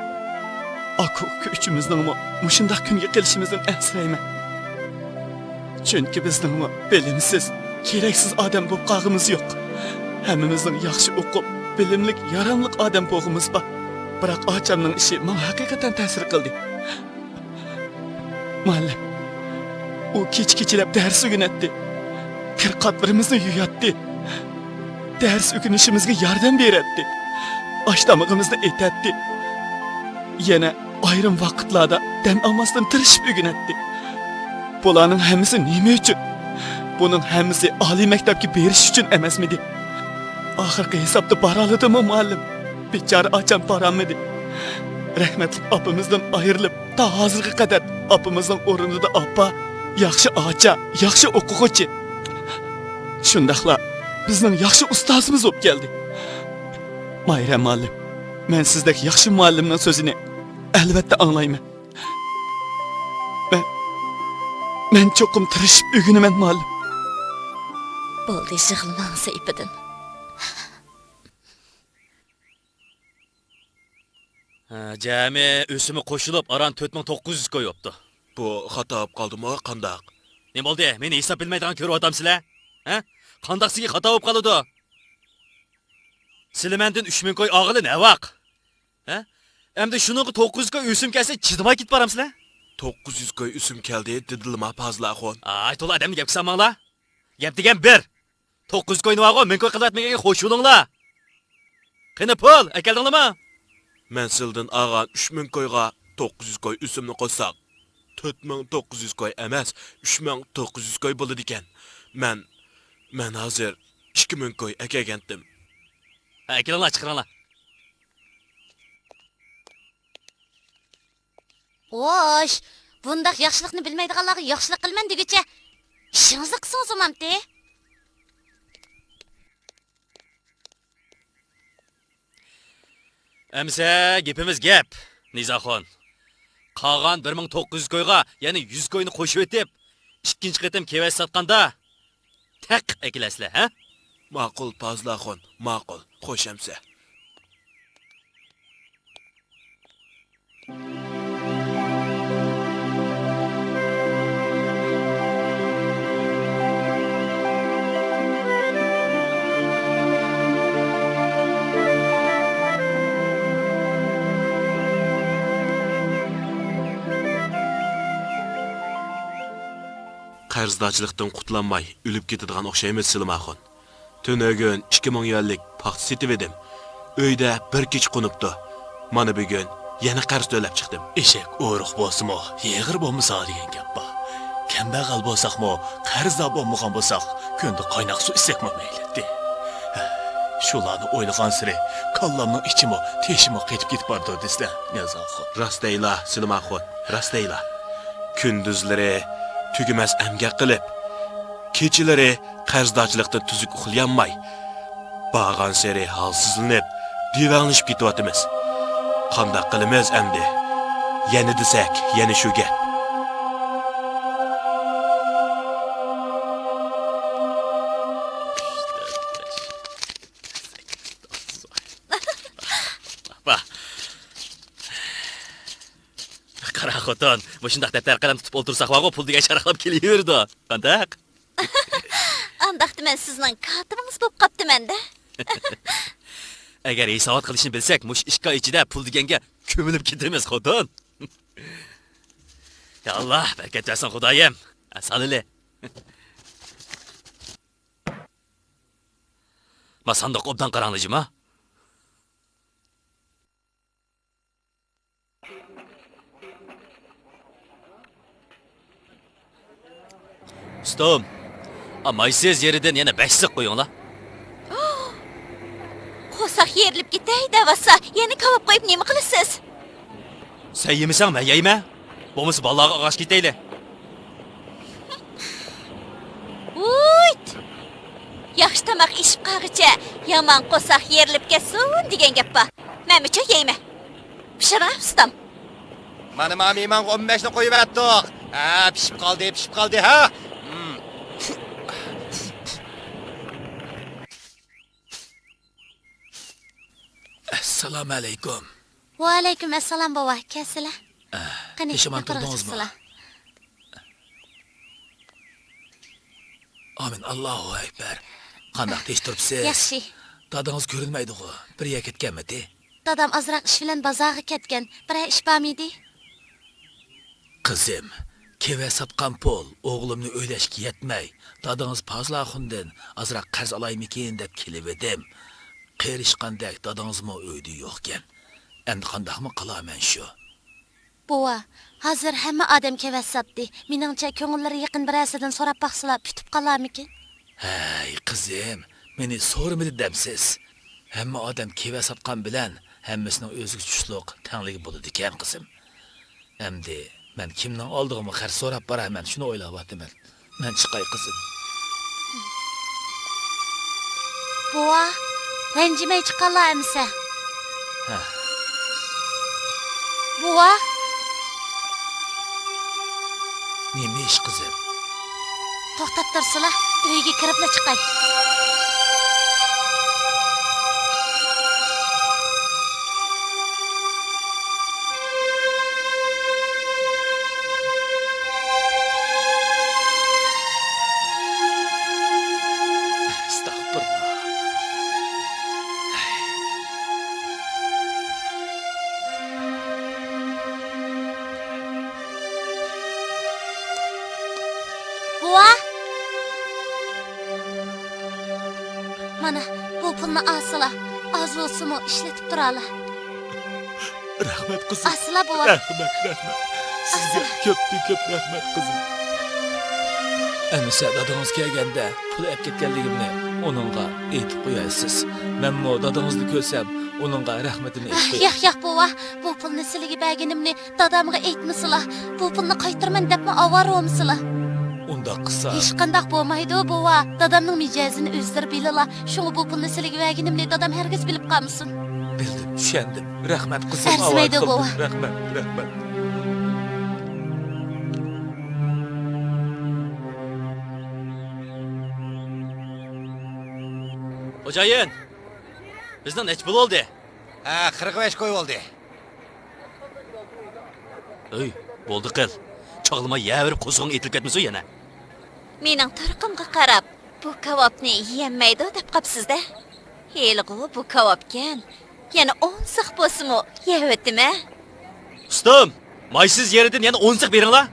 ئاكا-ئۇكا ئۈچىمىزنىڭمۇ مۇشۇنداق كۈنگە قېلىشىمىزدىن ئەنسىرەيمەن. چۈنكى بىزنىڭمۇ بىلىمسىز، كېرەكسىز ئادەم بولۇپ قالغىمىز يوق. ھەممىمىزنىڭ ياخشى ئوقۇپ، بىلىملىك، ياراملىق ئادەم بولغىمىز بار. بىراق ئاچامنىڭ ئىشى ماڭا ھەقىقەتەن تەسىر قىلدى. مۇئەللىم، ئۇ كېچە-كېچىلەپ دەرس ئۆگىنەتتى. كىر-قاتلىرىمىزنى يۇياتتى. دەرس ئۆگىنىشىمىزگە ياردەم بېرەتتى. ئاش-تامىقىمىزنى ئېتەتتى. يەنە ئايرىم ۋاقىتلاردا دەم ئالماستىن تىرىشىپ ئۆگىنەتتى. بۇلارنىڭ ھەممىسى نېمە ئۈچۈن؟ بۇنىڭ ھەممىسى ئالىي مەكتەپكە بېرىش ئۈچۈن ئەمەسمىدى؟ ئاخىرقى ھېسابتا بارالىدىمۇ، مۇئەللىم؟ بىچارە ئاچام بارالمىدى. رەھمەتلىك ئاپىمىزدىن ئايرىلىپ، تا ھازىرغا قەدەر ئاپىمىزنىڭ ئورنىدا ئاپا، ياخشى ئاچا، ياخشى ئوقۇغۇچى، شۇنداقلا بىزنىڭ ياخشى ئۇستازىمىز بولۇپ كەلدى. ماھىرە مۇئەللىم، مەن سىزدەك ياخشى مۇئەللىمنىڭ سۆزىنى ئەلۋەتتە ئاڭلايمەن. مەن، مەن چوقۇم تىرىشىپ ئۆگىنىمەن، مۇئەللىم. بولدى، يىغلىماڭ سەيپىدىن. ھە، جەمئىي ئۆسۈمى قوشۇلۇپ، ئاران تۆت مىڭ توققۇز يۈز كوي بوپتۇ. بۇ خاتا بولۇپ قالدىمۇ، قانداق؟ نېمە بولدى؟ مېنى ھېساب بىلمەيدىغان كۆرۈۋاتامسىلەر؟ ھە؟ قانداق سىزگە خاتا بولۇپ قالىدۇ؟ سىلى مەندىن ئۈچ مىڭ كوي ئالغىلى نەۋاق؟ ھە؟ ئەمدى شۇنىڭغا توققۇز يۈز كوي ئۆسۈم كەلسە، چىدىماي كېتىپ بارامسىلەر؟ توققۇز يۈز كوي ئۆسۈم كەلدى دېدىلىما پازىل ئاخۇن؟ ئاي، تولا ئادەمنى گەپكە سالماڭلار. گەپ دېگەن بىر. توققۇز يۈز كوينى بارغۇ، مىڭ كوي قىلىۋەتمىگەنگە خوش بولۇڭلار. قېنى پۇل، ئەكەلدىڭلارمۇ؟ مەن سىلىدىن ئالغان ئۈچ مىڭ كويغا توققۇز يۈز كوي ئۆسۈمنى قوشساق، تۆت مىڭ توققۇز يۈز كوي ئەمەس، ئۈچ مىڭ توققۇز يۈز كوي بولىدىكەن. مەن، مەن ھازىر ئىككى مىڭ كوي ئەكەلگەنتىم. ھە، ئەكېلىڭلار، چىقىرىڭلار. خوش، بۇنداق ياخشىلىقنى بىلمەيدىغانلارغا ياخشىلىق قىلىمەن دېگۈچە، ئىشىڭىزنى قىلسىڭىز بولمامتى؟ ئەمسە گېپىمىز گەپ، نىزاخۇن. قالغان بىر مىڭ توققۇز يۈز كويغا يەنە يۈز كوينى قوشۇۋېتىپ، ئىككىنچى قېتىم كېۋەز ساتقاندا، تەق ئەكېلەسىلەر، ھە؟ ماقۇل، پازىل ئاخۇن، ماقۇل. خوش ئەمسە. قەرزدارچىلىقتىن قۇتۇلالماي ئۆلۈپ كېتىدىغان ئوخشايمىز، سىلىم ئاخۇن. تۈنۈگۈن ئىككى مىڭ يۈەنلىك پاختا سېتىۋىدىم. ئۆيدە بىر كېچە قونۇپتۇ. مانا بۈگۈن يەنە قەرز تۆلەپ چىقتىم. ئېشەك ئورۇق بولسىمۇ، يېغىر بولمىسا دېگەن گەپ بار. كەمبەغەل بولساقمۇ، قەرزدار بولمىغان بولساق، كۈندە قايناق سۇ ئىچسەكمۇ مەيلىتتى. ھە، شۇلارنى ئويلىغانسېرى كاللامنىڭ ئىچىمۇ، تېشىمۇ قېتىپ كېتىپ بارىدۇ دېسىلە، نىياز ئاخۇن. راست دەيلا، سىلىم ئاخۇن، راست دەيلا. كۈندۈزلىرى تۈگىمەس ئەمگەك قىلىپ، كېچىلىرى قەرزدارچىلىقتىن تۈزۈك ئۇخلىيالماي، بارغانسېرى ھالسىزلىنىپ، دىۋەڭلىشىپ كېتىۋاتىمىز. قانداق قىلىمىز ئەمدى؟ يەنە دېسەك، يەنە شۇ گەپ. قارا خوتۇن، مۇشۇنداق دەپتەر قەلەم تۇتۇپ ئولتۇرساق بارغۇ، پۇل دېگەن شاراقلاپ كېلىۋېرىدۇ. قانداق؟ ئانداقتا مەن سىزنىڭ كاتىپىڭىز بولۇپ قاپتىمەن-دە. ئەگەر ھېسابات قىلىشنى بىلسەك، مۇشۇ ئىككى ئاي ئىچىدە پۇل دېگەنگە كۆمۈلۈپ كېتىمىز، خوتۇن. يا ئاللا، بەرىكەت بەرسۇن، خۇدايىم. ھە، سالىلى. ما ساندۇققا ئوبدان قاراڭلار، جۇما. ئۇستام، ئا، مايسىز يېرىدىن يەنە بەش سىق قويۇڭلار. قورساق يېرىلىپ كېتەي دەۋاتسا، يەنە كاۋاپ قويۇپ نېمە قىلىسىز؟ سەن يېمىسەڭ، مەن يەيمەن. بولمىسا بالىلارغا ئاغاش كېتەيلى. ۋۇيت! ياخشى تاماق ئېشىپ قالغىچە يامان قورساق يېرىلىپ كەتسۇن دېگەن گەپ بار. مەنمۇچۇ يەيمەن. پىشۇرۇڭ، ئۇستام. مانا، مانا مېھمانغا ئون بەشنى قويۇۋەتتۇق. ھە، پىشىپ قالدى، پىشىپ قالدى، ھە. ئەسسالامۇ ئەلەيكۇم. ۋەئەلەيكۇم ئەسسالام، بوۋا، كەلسىلە. قېنى، پېشىمان يۇقىرىغا تۇردىڭىزمۇ؟ چىقسىلا. ئامىن، ئاللاھۇ ئەكبەر. قانداق، تىنچ تۇرۇپسىز؟ ياخشى. دادىڭىز كۆرۈنمەيدىغۇ؟ بىر يەرگە كەتكەنمىدى؟ دادام ئازراق ئىش بىلەن بازارغا كەتكەن. بىرەر ئىش بارمىدى؟ قىزىم، كېۋەز ساتقان پۇل ئوغلۇمنى ئۆيلەشكە يەتمەي، دادىڭىز پازىل ئاخۇندىن ئازراق قەرز ئالايمىكىن دەپ كېلىۋىدىم. قېرىشقاندەك دادىڭىزمۇ ئۆيدە يوقكەن. ئەمدى قانداقمۇ قىلارمەن شۇ؟ بوۋا، ھازىر ھەممە ئادەم كېۋەز ساتتى. مېنىڭچە، كۆڭۈللىرى يېقىن بىرەرسىدىن سوراپ باقسىلا، پۈتۈپ قالارمىكىن؟ ھەي، قىزىم، مېنى سورىمىدى دەمسىز. ھەممە ئادەم كېۋەز ساتقان بىلەن ھەممىسىنىڭ ئۆزىگە چۈشلۈق تەڭلىكى بولىدىكەن، قىزىم. ئەمدى مەن كىمنىڭ ئالدىغىمۇ قەرز سوراپ باراي، مەن شۇنى ئويلاۋاتىمەن. مەن چىقاي، قىزىم. بوۋا، رەنجىمەي چىققانلا ئەمىسە. ھە. بوۋا. نېمە ئىش، قىزىم؟ توختاپ تۇرسىلا، ئۆيگە كىرىپلا چىقاي. ئەستەغپۇرۇللا. پۇلنى ئالسىلا، ئاز بولسىمۇ ئىشلىتىپ تۇرالا. رەھمەت، قىزىم. ئالسىلا، بوۋا. رەھمەت، رەھمەت. سىزگە ئالسىلا. كۆپتىن كۆپ رەھمەت، قىزىم. ئەمىسە دادىڭىز كەلگەندە پۇل ئەپ كەتكەنلىكىمنى ئۇنىڭغا ئېيتىپ قويارسىز. مەنمۇ دادىڭىزنى كۆرسەم، ئۇنىڭغا رەھمىتىمنى ئېيتىپ قوياي. ياق، ياق، بوۋا. بۇ پۇلنى سىلىگە بەرگىنىمنى دادامغا ئېيتمىسىلا، بۇ پۇلنى قايتۇرىمەن دەپمۇ ئاۋارە بولمىسىلا. ئۇنداق قىلسا. ھېچقانداق بولمايدۇ، بوۋا. دادامنىڭ مىجەزىنى ئۆزلىرى بىلىلا. شۇڭا بۇ پۇلنى سىلىگە بەرگىنىمنى دادام ھەرگىز بىلىپ قالمىسۇن. بىلدىم، چۈشەندىم. رەھمەت، قىزىم. ئەرزىمەيدۇ، ئاۋارە قىلدىم. بوۋا. رەھمەت، رەھمەت. خوجايىن، بىزنىڭ نەچچە پۇل بولدى؟ ھە، قىرىق بەش كوي بولدى. ئۆي، بولدى قىل. چاغلىماي يەۋېرىپ قورسىقىڭ ئېتىلىپ كەتمىسۇن يەنە. مېنىڭ تۇرقۇمغا قاراپ، بۇ كاۋاپنى يېيەلمەيدۇ دەپ قاپسىز-دە. ھېلىغۇ بۇ كاۋاپكەن. يەنە ئون سىق بولسىمۇ يەۋېتىمەن. ئۇستام، مايسىز يېرىدىن يەنە ئون سىق بېرىڭلار.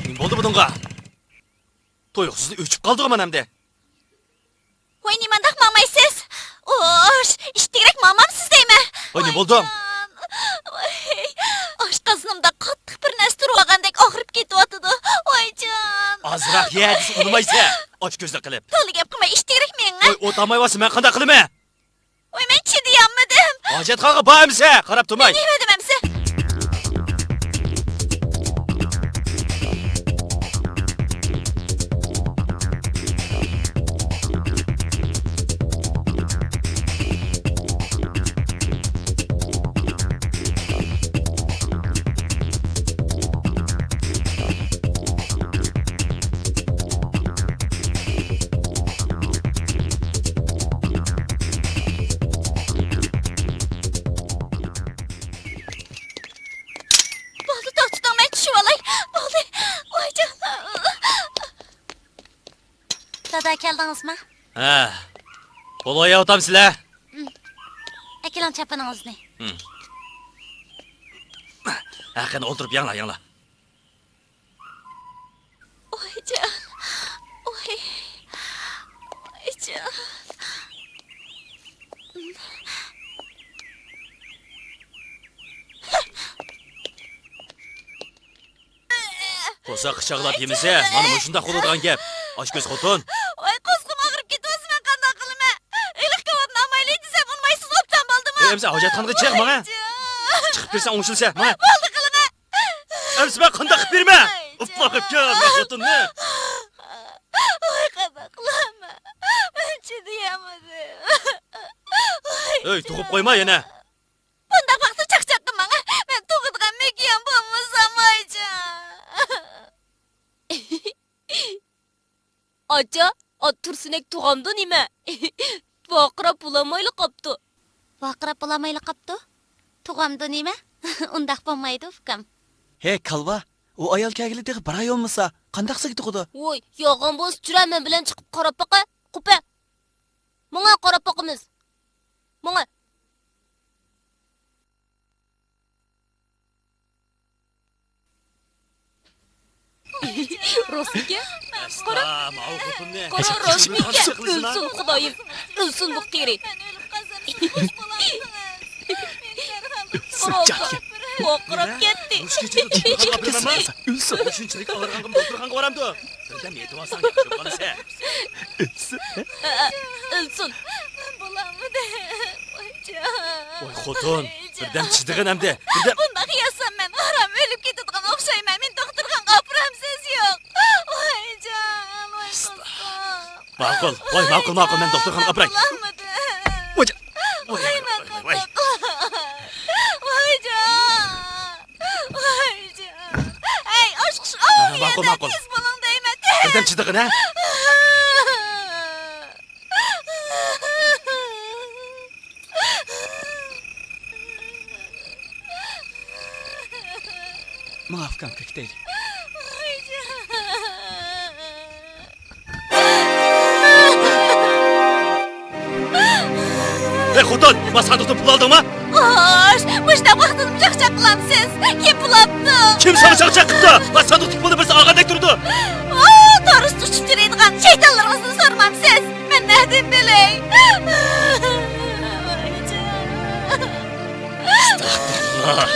نېمە بولدى بۇنىڭغا؟ تۇيۇقسىزلا ئۆچۈپ قالدىغۇ مانا ئەمدى. ۋاي، نېمانداق ماڭمايسىز؟ ئوش، ئىتتىكرەك ماڭمامسىز دەيمەن. ۋاي، نېمە بولدۇڭ؟ ۋايجان. ۋاي، ئاشقازىنىمدا قاتتىق بىر نەرسە تۇرۇۋالغاندەك ئاغرىپ كېتىۋاتىدۇ. ۋايجان. ئازراق يە دېسە ئۇنىمايسەن. ئاچ كۆزلۈك قىلىپ. تولا گەپ قىلماي، ئىتتىكرەك مېڭىڭ. ۋاي، ئوت ئالمايۋاتسا مەن قانداق قىلىمەن؟ ۋاي، مەن چىدىيالمىدىم. ھاجەتخانىغا بار ئەمىسە، قاراپ تۇرماي. نېمە دېدىم ئەمىسە؟ بولدى، توختىتىڭ، مەن چۈشۈۋالاي. بولدى. ۋايجان. دادا، كەلدىڭىزما؟ ھە. بولۇۋېرىۋاتامسىلەر؟ ئەكېلىڭ چاپىنىڭىزنى. ھە، قېنى ئولتۇرۇپ يەڭلار، يەڭلار. ۋايجان، ۋاي، ۋايجان. قورساق قىچاقلاپ يېمىسە، مانا مۇشۇنداق بولىدىغان گەپ. ئاچكۆز خوتۇن. ۋاي، قورسىقىم ئاغرىپ كېتىۋاتسا، مەن قانداق قىلىمەن؟ ھېلىقى كاۋاپنى ئالمايلى دېسەم، ئۇنىمايسىز، ئوبدان بولدىمۇ؟ ھەي، ئەمىسە ھاجەتخانىغا چىق، ماڭا. ۋايجان. چىقىپ بېرىسەن، ئوڭشىلىسە، ماڭا. بولدى، قىلىڭە. ئەمىسە مەن قانداق قىلىپ بېرىمەن؟ ئۇپلا قىلىپ كەل، مەن خوتۇننى. ۋاي، قانداق قىلارمەن؟ مەن چىدىيالمىدىم. ۋاي، ئۆي، تۇغۇپ قويما يەنە. بۇنداق ۋاقىتتا چاقچاق قىلماڭ. مەن تۇغىدىغان مېكىيان بولمىسام، ۋايجان. ئاچا، ئات تۇرسۇنەك تۇغامدۇ نېمە؟ ۋارقىراپ بولالمايلا قاپتۇ. ۋارقىراپ بولالمايلا قاپتۇ؟ تۇغامدۇ نېمە؟ ئۇنداق بولمايدۇ، ئۇكام. ھەي، كالۋا، ئۇ ئايال كەلگىلى تېخى بىر ئاي بولمىسا، قانداق سىزگە تۇغىدۇ؟ ۋوي، يالغان بولسا چۈرە، مەن بىلەن چىقىپ قاراپ باقە. قوپە. ماڭا قاراپ باقىمىز. ماڭا. راستمىكەن؟ ئەستا، قارا. ماۋۇ خوتۇننى. قارا، راستمىكەن؟ ئۆلسۇن، خۇدايىم. ئۆلسۇن بۇ قېرى. ئۆلسۇن، جاكى. ۋارقىراپ كەتتى. ئۆلسۇن. شۇنچىلىك ئاغرىغانغا دوختۇرخانىغا بارامدۇ؟ بىردەم يېتىۋالساڭ ياخشى بولۇپ قالىسەن. ئۆلسۇن. ئە، ئە، ئۆلسۇن. مەن بولالمىدىم. ۋايجان. ۋاي خوتۇن، ۋايجان. بىردەم چىدىغىن ئەمدى. بىردەم. بۇنداق ياسام مەن ھارام ئۆلۈپ كېتىدىغان ئوخشايمەن. مېنى دوختۇرخانىغا ئاپىرامسىز يوق؟ ۋايجان، ۋاي قىزىم. ماقۇل، ۋاي ماقۇل، ماقۇل، مەن دوختۇرخانىغا ئاپىراي. بولالمىدىم. ۋايجان. ۋاي، ۋاي، ۋاي، ۋاي. ۋايجان. ۋايجان. ھەي، ئاشقىش، ئاۋۇ ماقۇل، يەردە ماقۇل. تېز بولۇڭ دەيمەن، تېز. بىردەم چىدىغىن، ھە؟ ماڭا ئۇكام كۆكتەيلى. ھەي خوتۇن، ماس ساندۇقتىن پۇل ئالدىڭما؟ خوش، مۇشۇنداق ۋاقىتتىمۇ چاقچاق قىلامسىز؟ كىم پۇل ئاپتۇ؟ كىم ساڭا چاقچاق قىپتۇ؟ ۋە ساندۇقتىكى پۇلنى بىرسى ئالغاندەك تۇرىدۇ. ئو، تورۇستا ئۇچۇپ يۈرىدىغان شەيتانلىرىڭىزنى سورىمامسىز؟ مەن نەدىن بىلەي؟ ئەستەغپۇرۇللا.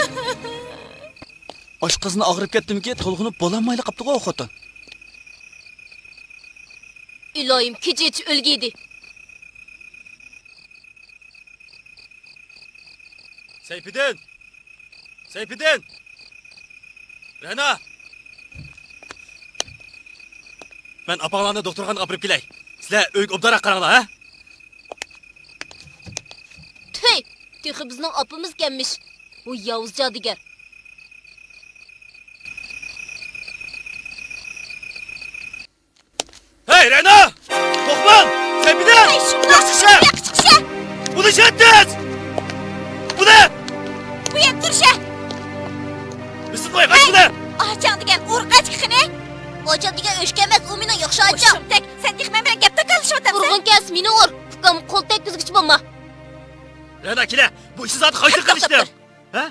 ئاشقازىنى ئاغرىپ كەتتىمىكى، تولغىنىپ بولالمايلا قاپتىغۇ ئۇ خوتۇن. ئىلاھىم، كېچىچە ئۆلگىيدى. سەيپىدىن! سەيپىدىن! رەنا! مەن ئاپاڭلارنى دوختۇرخانىغا ئاپىرىپ كېلەي. سىلەر ئۆيگە ئوبدانراق قاراڭلار، ھە؟ تۈي! تېخى بىزنىڭ ئاپىمىز كەلمىش. بۇ ياۋۇز جادۇگەر. ھەي، رەنا! توختاڭ! سەيپىدىن! ھەي، شۇنداق! ياخشى چىقىشە! ياخشى چىقىشە! بۇنى چەتتىز! بۇنى! بۇ يەردە تۇرۇشە! بىزنى قوي، قاچ بۇنى! ئاچاڭ دېگەن ئورۇق ئەچكىخىنى! ئاچام دېگەن ئۆچكە ئەمەس، ئۇ مېنىڭ ياخشى ئاچام! شۇمتەك، سەن تېخى مەن بىلەن گەپ تاكاللىشىۋاتامسەن! ئۇرغۇڭ كەلسە مېنى ئۇر! ئۇكامغا قول تەگكۈزگۈچى بولما! رەنا، كېلە! بۇ ئىشنى زادى قايسى قىلىشتى؟ ھە؟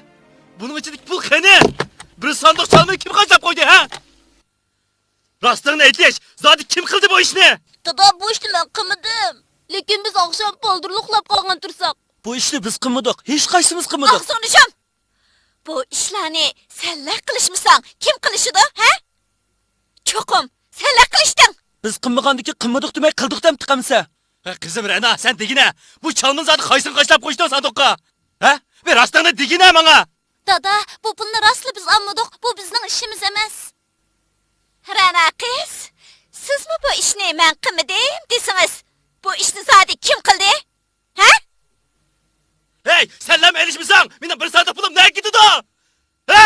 بۇنىڭ ئىچىدىكى پۇل قېنى؟ بىر ساندۇق چالمىنى كىم خەجلەپ قويدى، ھە؟ راستىڭنى ئېيتىش، زادى كىم قىلدى بۇ ئىشنى؟ دادا، بۇ ئىشنى مەن قىلمىدىم. لېكىن بىز ئاخشام بالدۇرلا ئۇخلاپ قالغان تۇرساق. بۇ ئىشنى بىز قىلمىدۇق، ھېچقايسىمىز قىلمىدۇق. ئاغزىڭنى يۇم! بۇ ئىشلارنى سەنلەر قىلىشمىساڭ، كىم قىلىشىدۇ، ھە؟ چوقۇم سەنلەر قىلىشتىڭ! بىز قىلمىغاندىكىن قىلمىدۇق دېمەي، قىلدۇق دەمتىقەمسە؟ ھە، قىزىم رەنا، سەن دېگىنە، بۇ چالمىنى زادى قايسىڭ خەجلەپ قويۇشتۇڭ ساندۇققا؟ ھە؟ بىر راستىڭنى دېگىنە ماڭا! دادا، بۇ پۇلنى راستلا بىز ئالمىدۇق، بۇ بىزنىڭ ئىشىمىز ئەمەس. رەنا قىز، سىزمۇ بۇ ئىشنى مەن قىلمىدىم دېسىڭىز، بۇ ئىشنى زادى كىم قىلدى؟ ھە؟ ھەي، سەنلەرمۇ ئېلىشمىساڭ، مېنىڭ بىر ساندۇق پۇلۇم نەگە كېتىدۇ؟ ھە؟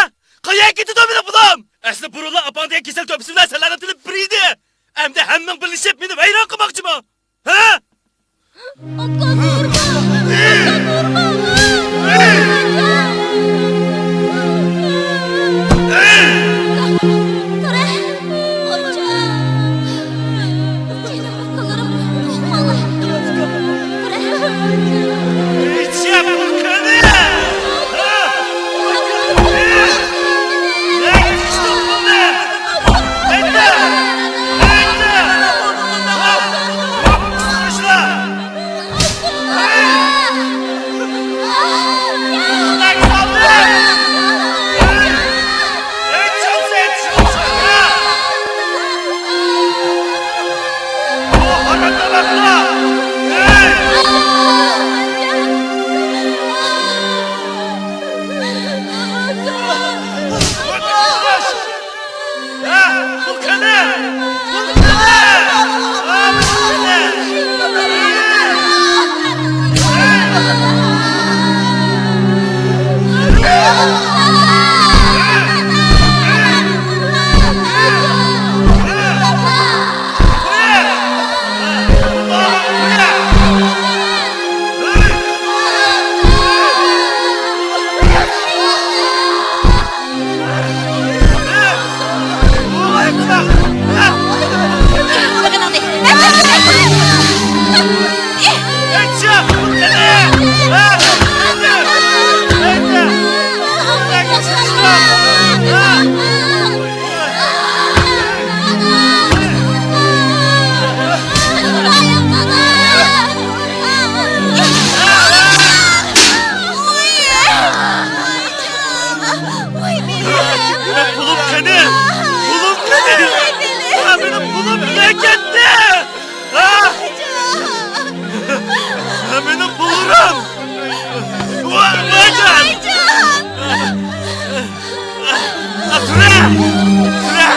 قەيەرگە كېتىدۇ مېنىڭ پۇلۇم؟ ئەسلى بۇرۇنلا ئاپاڭ دېگەن كېسەل تۆپىسى بىلەن سەنلەرنىڭ تىلى بىر ئىدى. ئەمدى ھەممىڭ بىرلىشىپ مېنى ۋەيران قىلماقچىمۇ؟ ھە؟ ئاكا، ئۇرما! ئاكا، ئۇرما! تۇرە! ئاچا! جېنىم ئۇكىلىرىم، ئۇقماڭلار! تۇرە! مېنىڭ پۇلۇم قېنى؟ پۇلۇم قېنى؟ ھە، مېنىڭ پۇلۇم نېگە كەتتى؟ ھە؟ ھە، مېنىڭ پۇللىرىم! ۋاي، ۋايجان! تۇرە! تۇرە!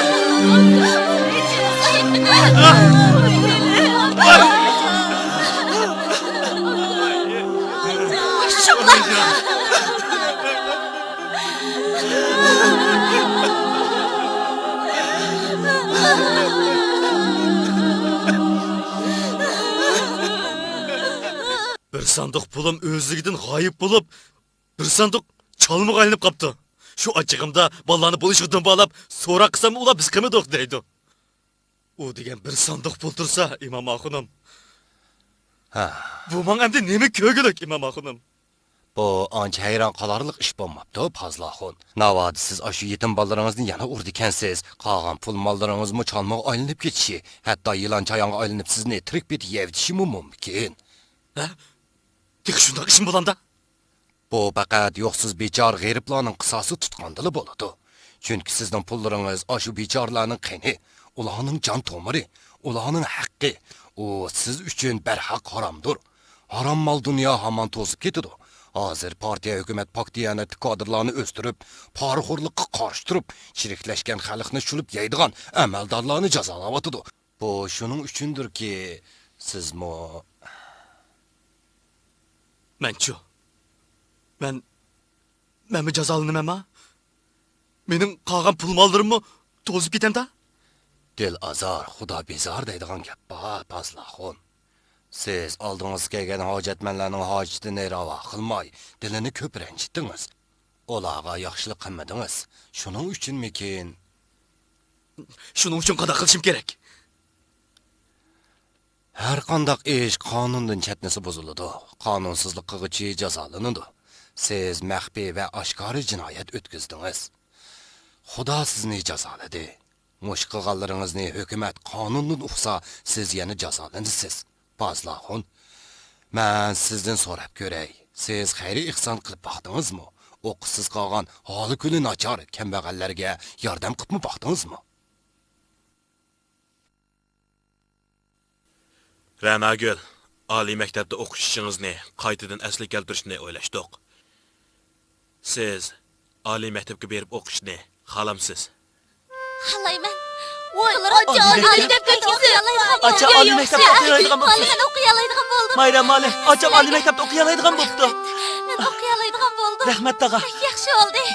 بىر ساندۇق پۇلۇم ئۆزلۈكىدىن غايىب بولۇپ، بىر ساندۇق چالمىغا ئايلىنىپ قاپتۇ. شۇ ئاچچىقىمدا بالىلارنى بولۇشىغا دۇمبالاپ، سوراق قىلسام، ئۇلار بىز قىلمىدۇق دەيدۇ. ئۇ دېگەن بىر ساندۇق پۇل تۇرسا، ئىمام ئاخۇنۇم. ھە. بۇ ماڭا ئەمدى نېمە كۆرگۈلۈك، ئىمام ئاخۇنۇم؟ بۇ ئانچە ھەيران قالارلىق ئىش بولماپتۇ، پازىل ئاخۇن. ناۋادا سىز ئاشۇ يېتىم بالىلىرىڭىزنى يەنە ئۇرىدىكەنسىز، قالغان پۇل ماللىرىڭىزمۇ چالمىغا ئايلىنىپ كېتىشى، ھەتتا يىلان چايانغا ئايلىنىپ سىزنى تىرىك پېتى يەۋېتىشىمۇ مۇمكىن. ھە؟ تېخى شۇنداق ئىشمۇ بولامدا؟ بۇ پەقەت يوقسۇز بىچارە غېرىبلارنىڭ قىساسى تۇتقاندىلا بولىدۇ. چۈنكى سىزنىڭ پۇللىرىڭىز ئاشۇ بىچارىلەرنىڭ قېنى، ئۇلارنىڭ جان تومۇرى، ئۇلارنىڭ ھەققى. ئۇ سىز ئۈچۈن بەرھەق ھارامدۇر. ھارام مال دۇنيا ھامان توزۇپ كېتىدۇ. ھازىر پارتىيە، ھۆكۈمەت پاك دىيانەتلىك كادىرلارنى ئۆستۈرۈپ، پارىخورلۇققا قارشى تۇرۇپ، چىرىكلەشكەن خەلقنى شۇلۇپ يەيدىغان ئەمەلدارلارنى جازالاۋاتىدۇ. بۇ شۇنىڭ ئۈچۈندۇركى، سىزمۇ. مەنچۇ؟ مەن، مەنمۇ جازالىنىمەنما؟ مېنىڭ قالغان پۇل ماللىرىممۇ توزۇپ كېتەمدا؟ دىل ئازار، خۇدا بىزار دەيدىغان گەپ بار، پازىل ئاخۇن. سىز ئالدىڭىزغا كەلگەن ھاجەتمەنلەرنىڭ ھاجىتىنى راۋا قىلماي، دىلىنى كۆپ رەنجىتتىڭىز. ئۇلارغا ياخشىلىق قىلمىدىڭىز. شۇنىڭ ئۈچۈنمىكىن؟ شۇنىڭ ئۈچۈن قانداق قىلىشىم كېرەك؟ ھەر قانداق ئىش قانۇندىن چەتنىسە بۇزۇلىدۇ، قانۇنسىزلىق قىلغۇچى جازالىنىدۇ. سىز مەخپىي ۋە ئاشكارا جىنايەت ئۆتكۈزدىڭىز. خۇدا سىزنى جازالىدى. مۇشۇ قىلغانلىرىڭىزنى ھۆكۈمەت قانۇندىن ئۇقسا، سىز يەنە جازالىنىسىز. پازىل ئاخۇن، مەن سىزدىن سوراپ كۆرەي، سىز خەير-ئېھسان قىلىپ باقتىڭىزمۇ؟ ئوقۇشسىز قالغان، ھالى-كۈنى ناچار، كەمبەغەللەرگە ياردەم قىلىپمۇ باقتىڭىزمۇ؟ رەناگۈل، ئالىي مەكتەپتە ئوقۇش ئىشىڭىزنى قايتىدىن ئەسلىگە كەلتۈرۈشنى ئويلاشتۇق. سىز ئالىي مەكتەپكە بېرىپ ئوقۇشنى خالامسىز؟ خالايمەن. ۋاي، ئاچا، ئالىي مەكتەپكە ئوقۇيالايدىغان بولدۇم. ئاچا، ئالىي مەكتەپتە ئوقۇيالايدىغان بوپتۇ. مەن ئوقۇيالايدىغان بولدۇم. مايرام مالىم، ئاچام ئالىي مەكتەپتە ئوقۇيالايدىغان بوپتۇ. مەن ئوقۇيالايدىغان بولدۇم. رەھمەت، تاغا. بەك ياخشى بولدى.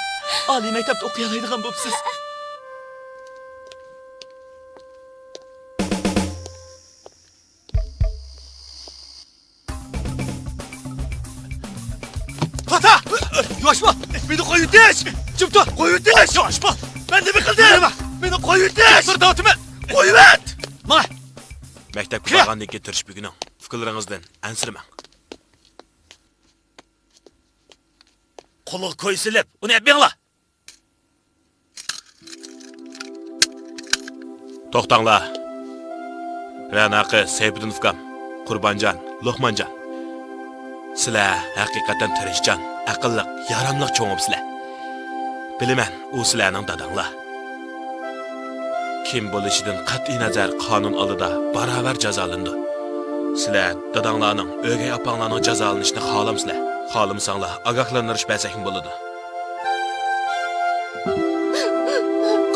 ئالىي مەكتەپتە ئوقۇيالايدىغان بوپسىز. توختا! ياشما! مېنى قويۇۋېتىش! جىم تۇر! قويۇۋېتىش! ياشما! مەن نېمە قىلدىم؟ مېنى قويۇۋېتىش! جىم تۇر دەۋاتىمەن! قويۇۋەت! ماڭا! مەكتەپكە بارغاندىن كېيىن تىرىشىپ ئۆگىنىڭ. ئۇكىلىرىڭىزدىن ئەنسىرىمەڭ. قولىغا كوي سېلىپ، ئۇنى ئەپ بېرىڭلار! توختاڭلار! رەنا قىز، سەيپىدىن ئۇكام، قۇربانجان، لوقمانجان. سىلەر ھەقىقەتەن تىرىشچان، ئەقىللىق، ياراملىق چوڭ بوپسىلەر. بىلىمەن، ئۇ سىلەرنىڭ داداڭلار. كىم بولۇشىدىن قەتئىينەزەر، قانۇن ئالدىدا باراۋەر جازالىنىدۇ. سىلەر داداڭلارنىڭ، ئۆگەي ئاپاڭلارنىڭ جازالىنىشىنى خالامسىلەر؟ خالىمىساڭلار، ئاگاھلاندۇرۇش بەرسەكمۇ بولىدۇ.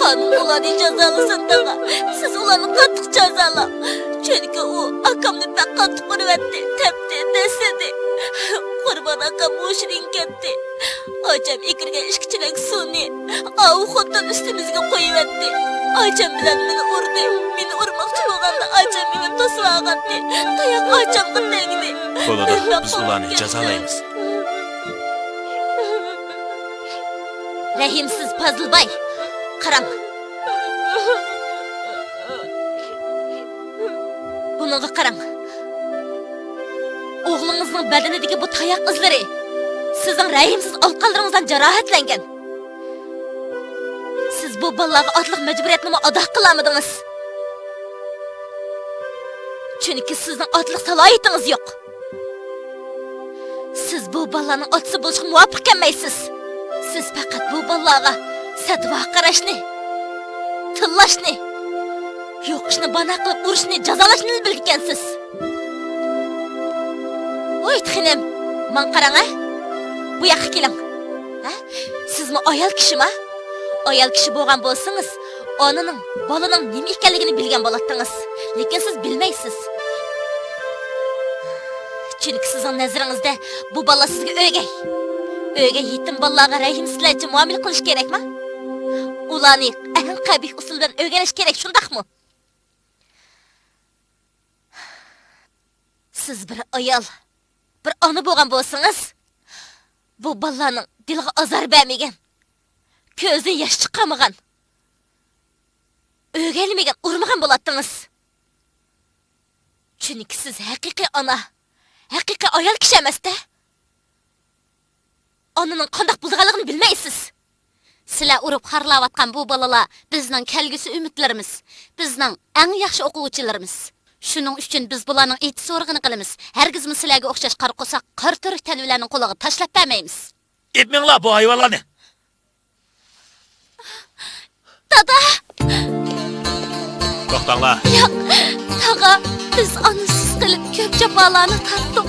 قانۇن ئۇلارنى جازالىسۇن، تاغا. سىز ئۇلارنى قاتتىق جازالاڭ. چۈنكى ئۇ ئاكامنى بەك قاتتىق ئۇرۇۋەتتى، تەپتى، دەسسىدى. قۇربان ئاكام ھوشىدىن كەتتى. ئاچام ئەكىرگەن ئىككى چېلەك سۇنى ئاۋۇ خوتۇن ئۈستىمىزگە قويۇۋەتتى. ئاچام بىلەن مېنى ئۇردى. مېنى ئۇرماقچى بولغاندا ئاچام مېنى توسۇۋالغانتى. تاياق ئاچامغا تەگدى. بولىدۇ، بىز ئۇلارنى جازالايمىز. رەھىمسىز پازىلباي، قاراڭ. بۇنىڭغا قاراڭ. ئوغلىڭىزنىڭ بەدىنىدىكى بۇ تاياق ئىزلىرى سىزنىڭ رەھىمسىز ئالىقانلىرىڭىزدىن جاراھەتلەنگەن. سىز بۇ بالىلارغا ئاتىلىق مەجبۇرىيەتنىمۇ ئادا قىلالمىدىڭىز. چۈنكى سىزنىڭ ئاتىلىق سالاھىيىتىڭىز يوق. سىز بۇ بالىلارنىڭ ئاتىسى بولۇشقا مۇۋاپىق كەلمەيسىز. سىز پەقەت بۇ بالىلارغا سەدۋا قاراشنى، تىللاشنى، يوقىشىنى بانا قىلىپ ئۇرۇشنى، جازالاشنىلا بىلىدىكەنسىز. ۋاي خېنىم، ماڭا قاراڭ ھە. بۇ ياققا كېلىڭ. ھە؟ سىزمۇ ئايال كىشىما؟ ئايال كىشى بولغان بولسىڭىز، ئانىنىڭ، بالىنىڭ نېمە ئىكەنلىكىنى بىلگەن بولاتتىڭىز. لېكىن سىز بىلمەيسىز. چۈنكى سىزنىڭ نەزىرىڭىزدە بۇ بالىلار سىزگە ئۆگەي. ئۆگەي يېتىم بالىلارغا رەھىمسىزلەرچە مۇئامىلە قىلىش كېرەكما؟ ئۇلارنى ئەڭ قەبىھ ئۇسۇل بىلەن ئۆگىنىش كېرەك، شۇنداقمۇ؟ سىز بىر ئايال، بىر ئانا بولغان بولسىڭىز، بۇ بالىلارنىڭ دىلىغا ئازار بەرمىگەن، كۆزىدىن ياش چىقارمىغان، ئۆگەيلىمىگەن، ئۇرمىغان بولاتتىڭىز. چۈنكى سىز ھەقىقىي ئانا، ھەقىقىي ئايال كىشى ئەمەستە. ئانىنىڭ قانداق بولىدىغانلىقىنى بىلمەيسىز. سىلەر ئۇرۇپ خارلاۋاتقان بۇ بالىلار بىزنىڭ كەلگۈسى ئۈمىدلىرىمىز، بىزنىڭ ئەڭ ياخشى ئوقۇغۇچىلىرىمىز. شۇنىڭ ئۈچۈن بىز بۇلارنىڭ ئېتىز-ئورۇقىنى قىلىمىز. ھەرگىزمۇ سىلەرگە ئوخشاش قارا قورساق، قارا تۈرك تەنۋىلەرنىڭ قولىغا تاشلاپ بەرمەيمىز. ئېپمەڭلار بۇ ھايۋانلارنى! دادا! توختاڭلار! ياق، تاغا، بىز ئانىسىز قېلىپ كۆپ جاپالارنى تارتتۇق.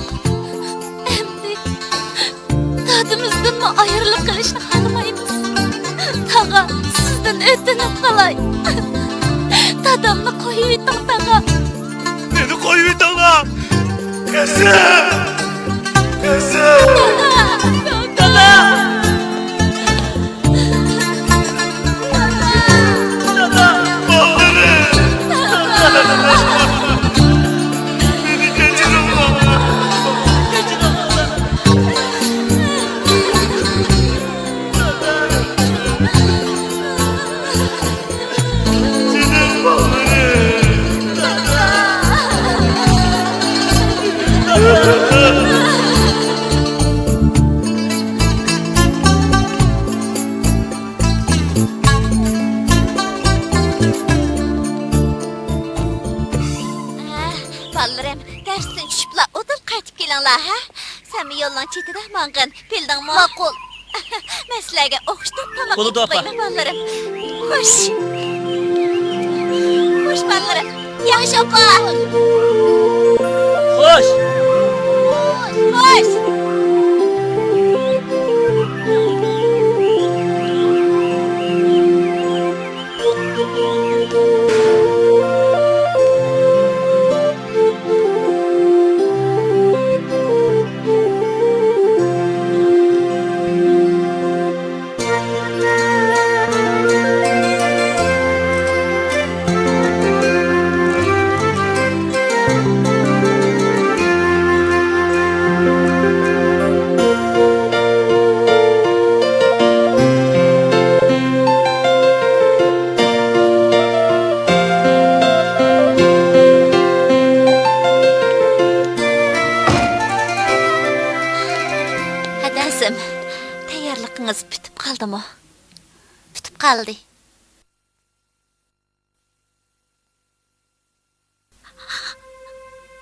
ئەمدى دادىمىزدىنمۇ ئايرىلىپ قېلىشنى خالىمايمىز. تاغا، سىزدىن ئۆتۈنۈپ قالاي. دادامنى قويۇۋېتىڭ، تاغا. مېنى قويۇۋېتىڭلار! قىزىم! قىزىم! دادا! دادا! دادا! بالىلىرىم! مېنى كەچۈرۈڭلار! كەچۈرۈڭلار! بالىلىرىم، دەرستىن چۈشۈپلا ئۇدۇل قايتىپ كېلىڭلار، ھە؟ سەنمۇ يولنىڭ چېتىدە ماڭغىن، بىلدىڭمۇ؟ ماقۇل. مەن سىلەرگە ئوخشىتىپ تاماق بولىدۇ، ئېتىپ ئاپا. قويىمەن، بالىلىرىم. خوش. خوش، بالىلىرىم. ياخشى، ئاپا. خوش. خوش. قىزىم، تەييارلىقىڭىز پۈتۈپ قالدىمۇ؟ پۈتۈپ قالدى.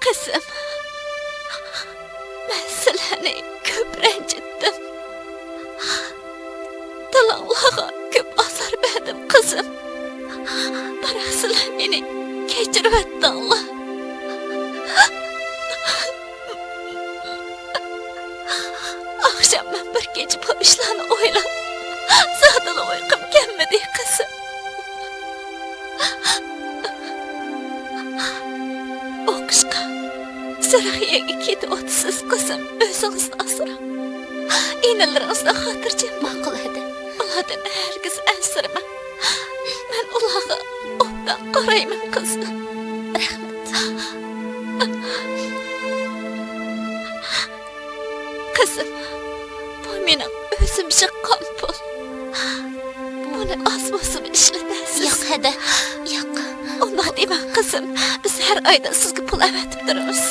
قىزىم، مەن سىلەرنى كۆپ رەنجىتتىم. دىلىڭلارغا كۆپ ئازار بەردىم، قىزىم. بىراق سىلەر مېنى كەچۈرۈۋەتتىڭلار. ئاخشام مەن بىر كېچە بۇ ئىشلارنى ئويلاپ، زادىلا ئۇيقۇم كەلمىدى، قىزىم. ئوقۇشقا سۈرخىيەگە كېتىۋاتىسىز، قىزىم. ئۆزىڭىزنى ئاسراڭ. ئىنىلىرىڭىزنى خاتىرجەم. ماقۇل، ھەدە. ئۇلاردىن ھەرگىز ئەنسىرىمەڭ. مەن ئۇلارغا ئوبدان قارايمەن، قىزىم. رەھمەت. قىزىم، بۇ مېنىڭ ئۆزۈم يىغقان پۇل. بۇنى ئاز بولسىمۇ ئىشلىتەرسىز. ياق، ھەدە، ياق. ئۇنداق دېمەڭ، قىزىم. بىز ھەر ئايدا سىزگە پۇل ئەۋەتىپ تۇرىمىز.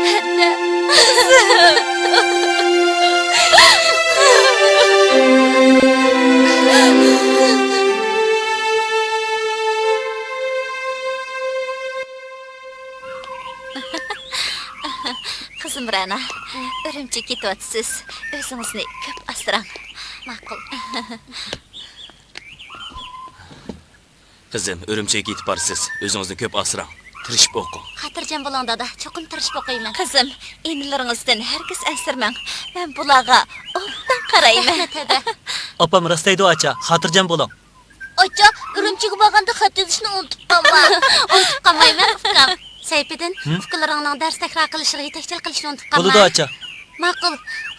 ھەدە، قىزىم. قىزىم رەنا، ئۈرۈمچىگە كېتىۋاتىسىز. ئۆزىڭىزنى كۆپ ئاسراڭ. ماقۇل. قىزىم، ئۈرۈمچىگە كېتىپ بارىسىز. ئۆزىڭىزنى كۆپ ئاسراڭ. تىرىشىپ ئوقۇڭ. خاتىرجەم بولۇڭ، دادا. چوقۇم تىرىشىپ ئوقۇيمەن. قىزىم، ئىنىلىرىڭىزدىن ھەرگىز ئەنسىرىمەڭ. مەن بۇلارغا ئوبدان قارايمەن. رەھمەت، ھەدە. ئاپام راست دەيدۇ، ئاچا. خاتىرجەم بولۇڭ. ئاچا، ئۈرۈمچىگە بارغاندا خەت يېزىشنى ئۇنتۇپ قالما. ئۇنتۇپ قالمايمەن، ئۇكام. سەيپىدىن، ھىم؟ ئۇكىلىرىڭنىڭ دەرس تەكرار قىلىشىغا يېتەكچىلىك قىلىشنى ئۇنتۇپ قالما. بولىدۇ، ئاچا. ماقۇل.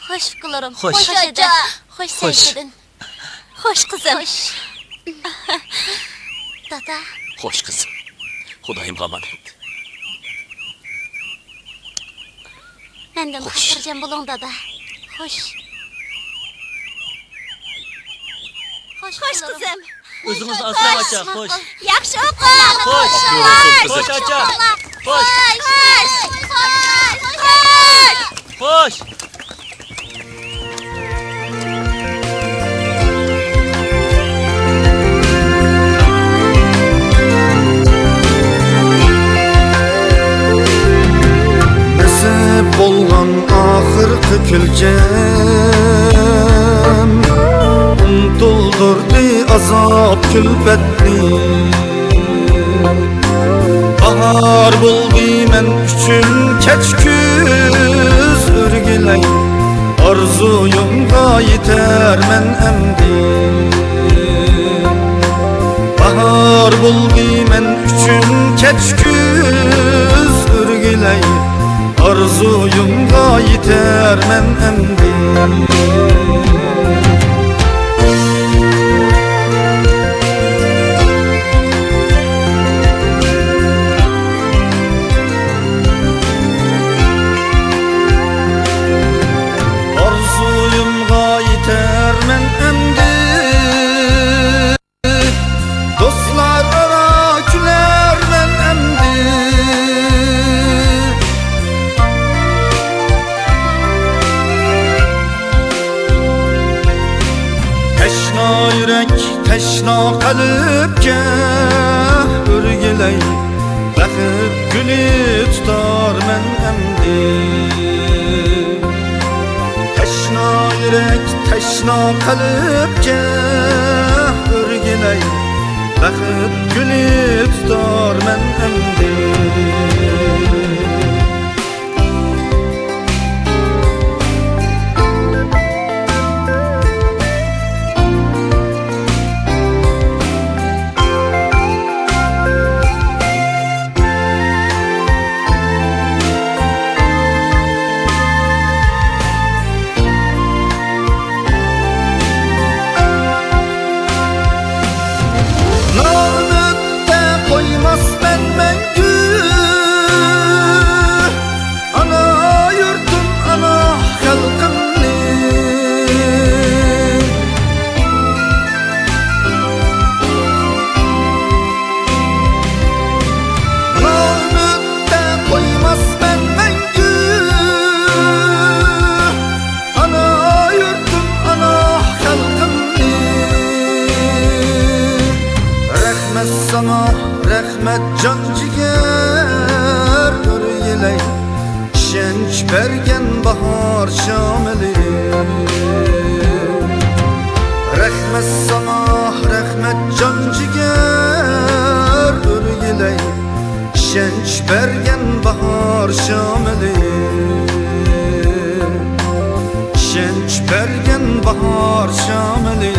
خوش، ئۇكىلىرىم. خوش. خوش، ئاچا. خوش، خوش. سەيپىدىن. خوش، قىزىم. خوش. دادا. خوش، قىزىم. خۇدايىمغا ئامانەت. مەندىن خوش. خاتىرجەم بولۇڭ، دادا. خوش. خوش، خوش، قىزىم. ئۆزىڭىزنى ئاسراڭ، ئاچا. خوش. ياخشى ئوقۇڭ. خوش. خوش، ئاچا. خوش. خوش. خوش. خوش. خوش. خوش. نېسىپ بولغان ئاخىرقى كۈلكەم، ئۇنتۇلدۇردى ئازاب كۈلپەتنى. باھار بولدى مەن ئۈچۈن كەچكۈز ئۆرگىلەي، ئارزۇيۇمغا يېتەرمەن ئەمدى. باھار بولدى مەن ئۈچۈن كەچكۈز ئۆرگىلەي، ئارزۇيۇمغا يېتەرمەن ئەمدى. ئارزۇيۇمغا يېتەرمەن ئەمدى. دوستلار ئارا كۈلەرمەن ئەمدى. تەشنا يۈرەك، تەشنا قەلبكە ئۆرگىلەي، بەخت گۈلى تۇتارمەن ئەمدى. تەشنا يۈرەك، تەشنا قەلبكە ئۆرگىلەي، بەخت گۈلى تۇتارمەن ئەمدى. نائۈمىدتە قويماسمەن مەڭگۈ، ئانا يۇرتۇم، ئانا خەلقىمنى. نائۈمىدتە قويماسمەن مەڭگۈ، ئانا يۇرتۇم، ئانا خەلقىمنى. رەھمەت ساڭا، رەھمەت جان جىگەر ئۆرگىلەي، ئىشەنچ بەرگەن باھار شامىلى. رەھمەت ساڭا، رەھمەت جان جىگەر ئۆرگىلەي، ئىشەنچ بەرگەن باھار شامىلى. ئىشەنچ بەرگەن باھار شامىلى.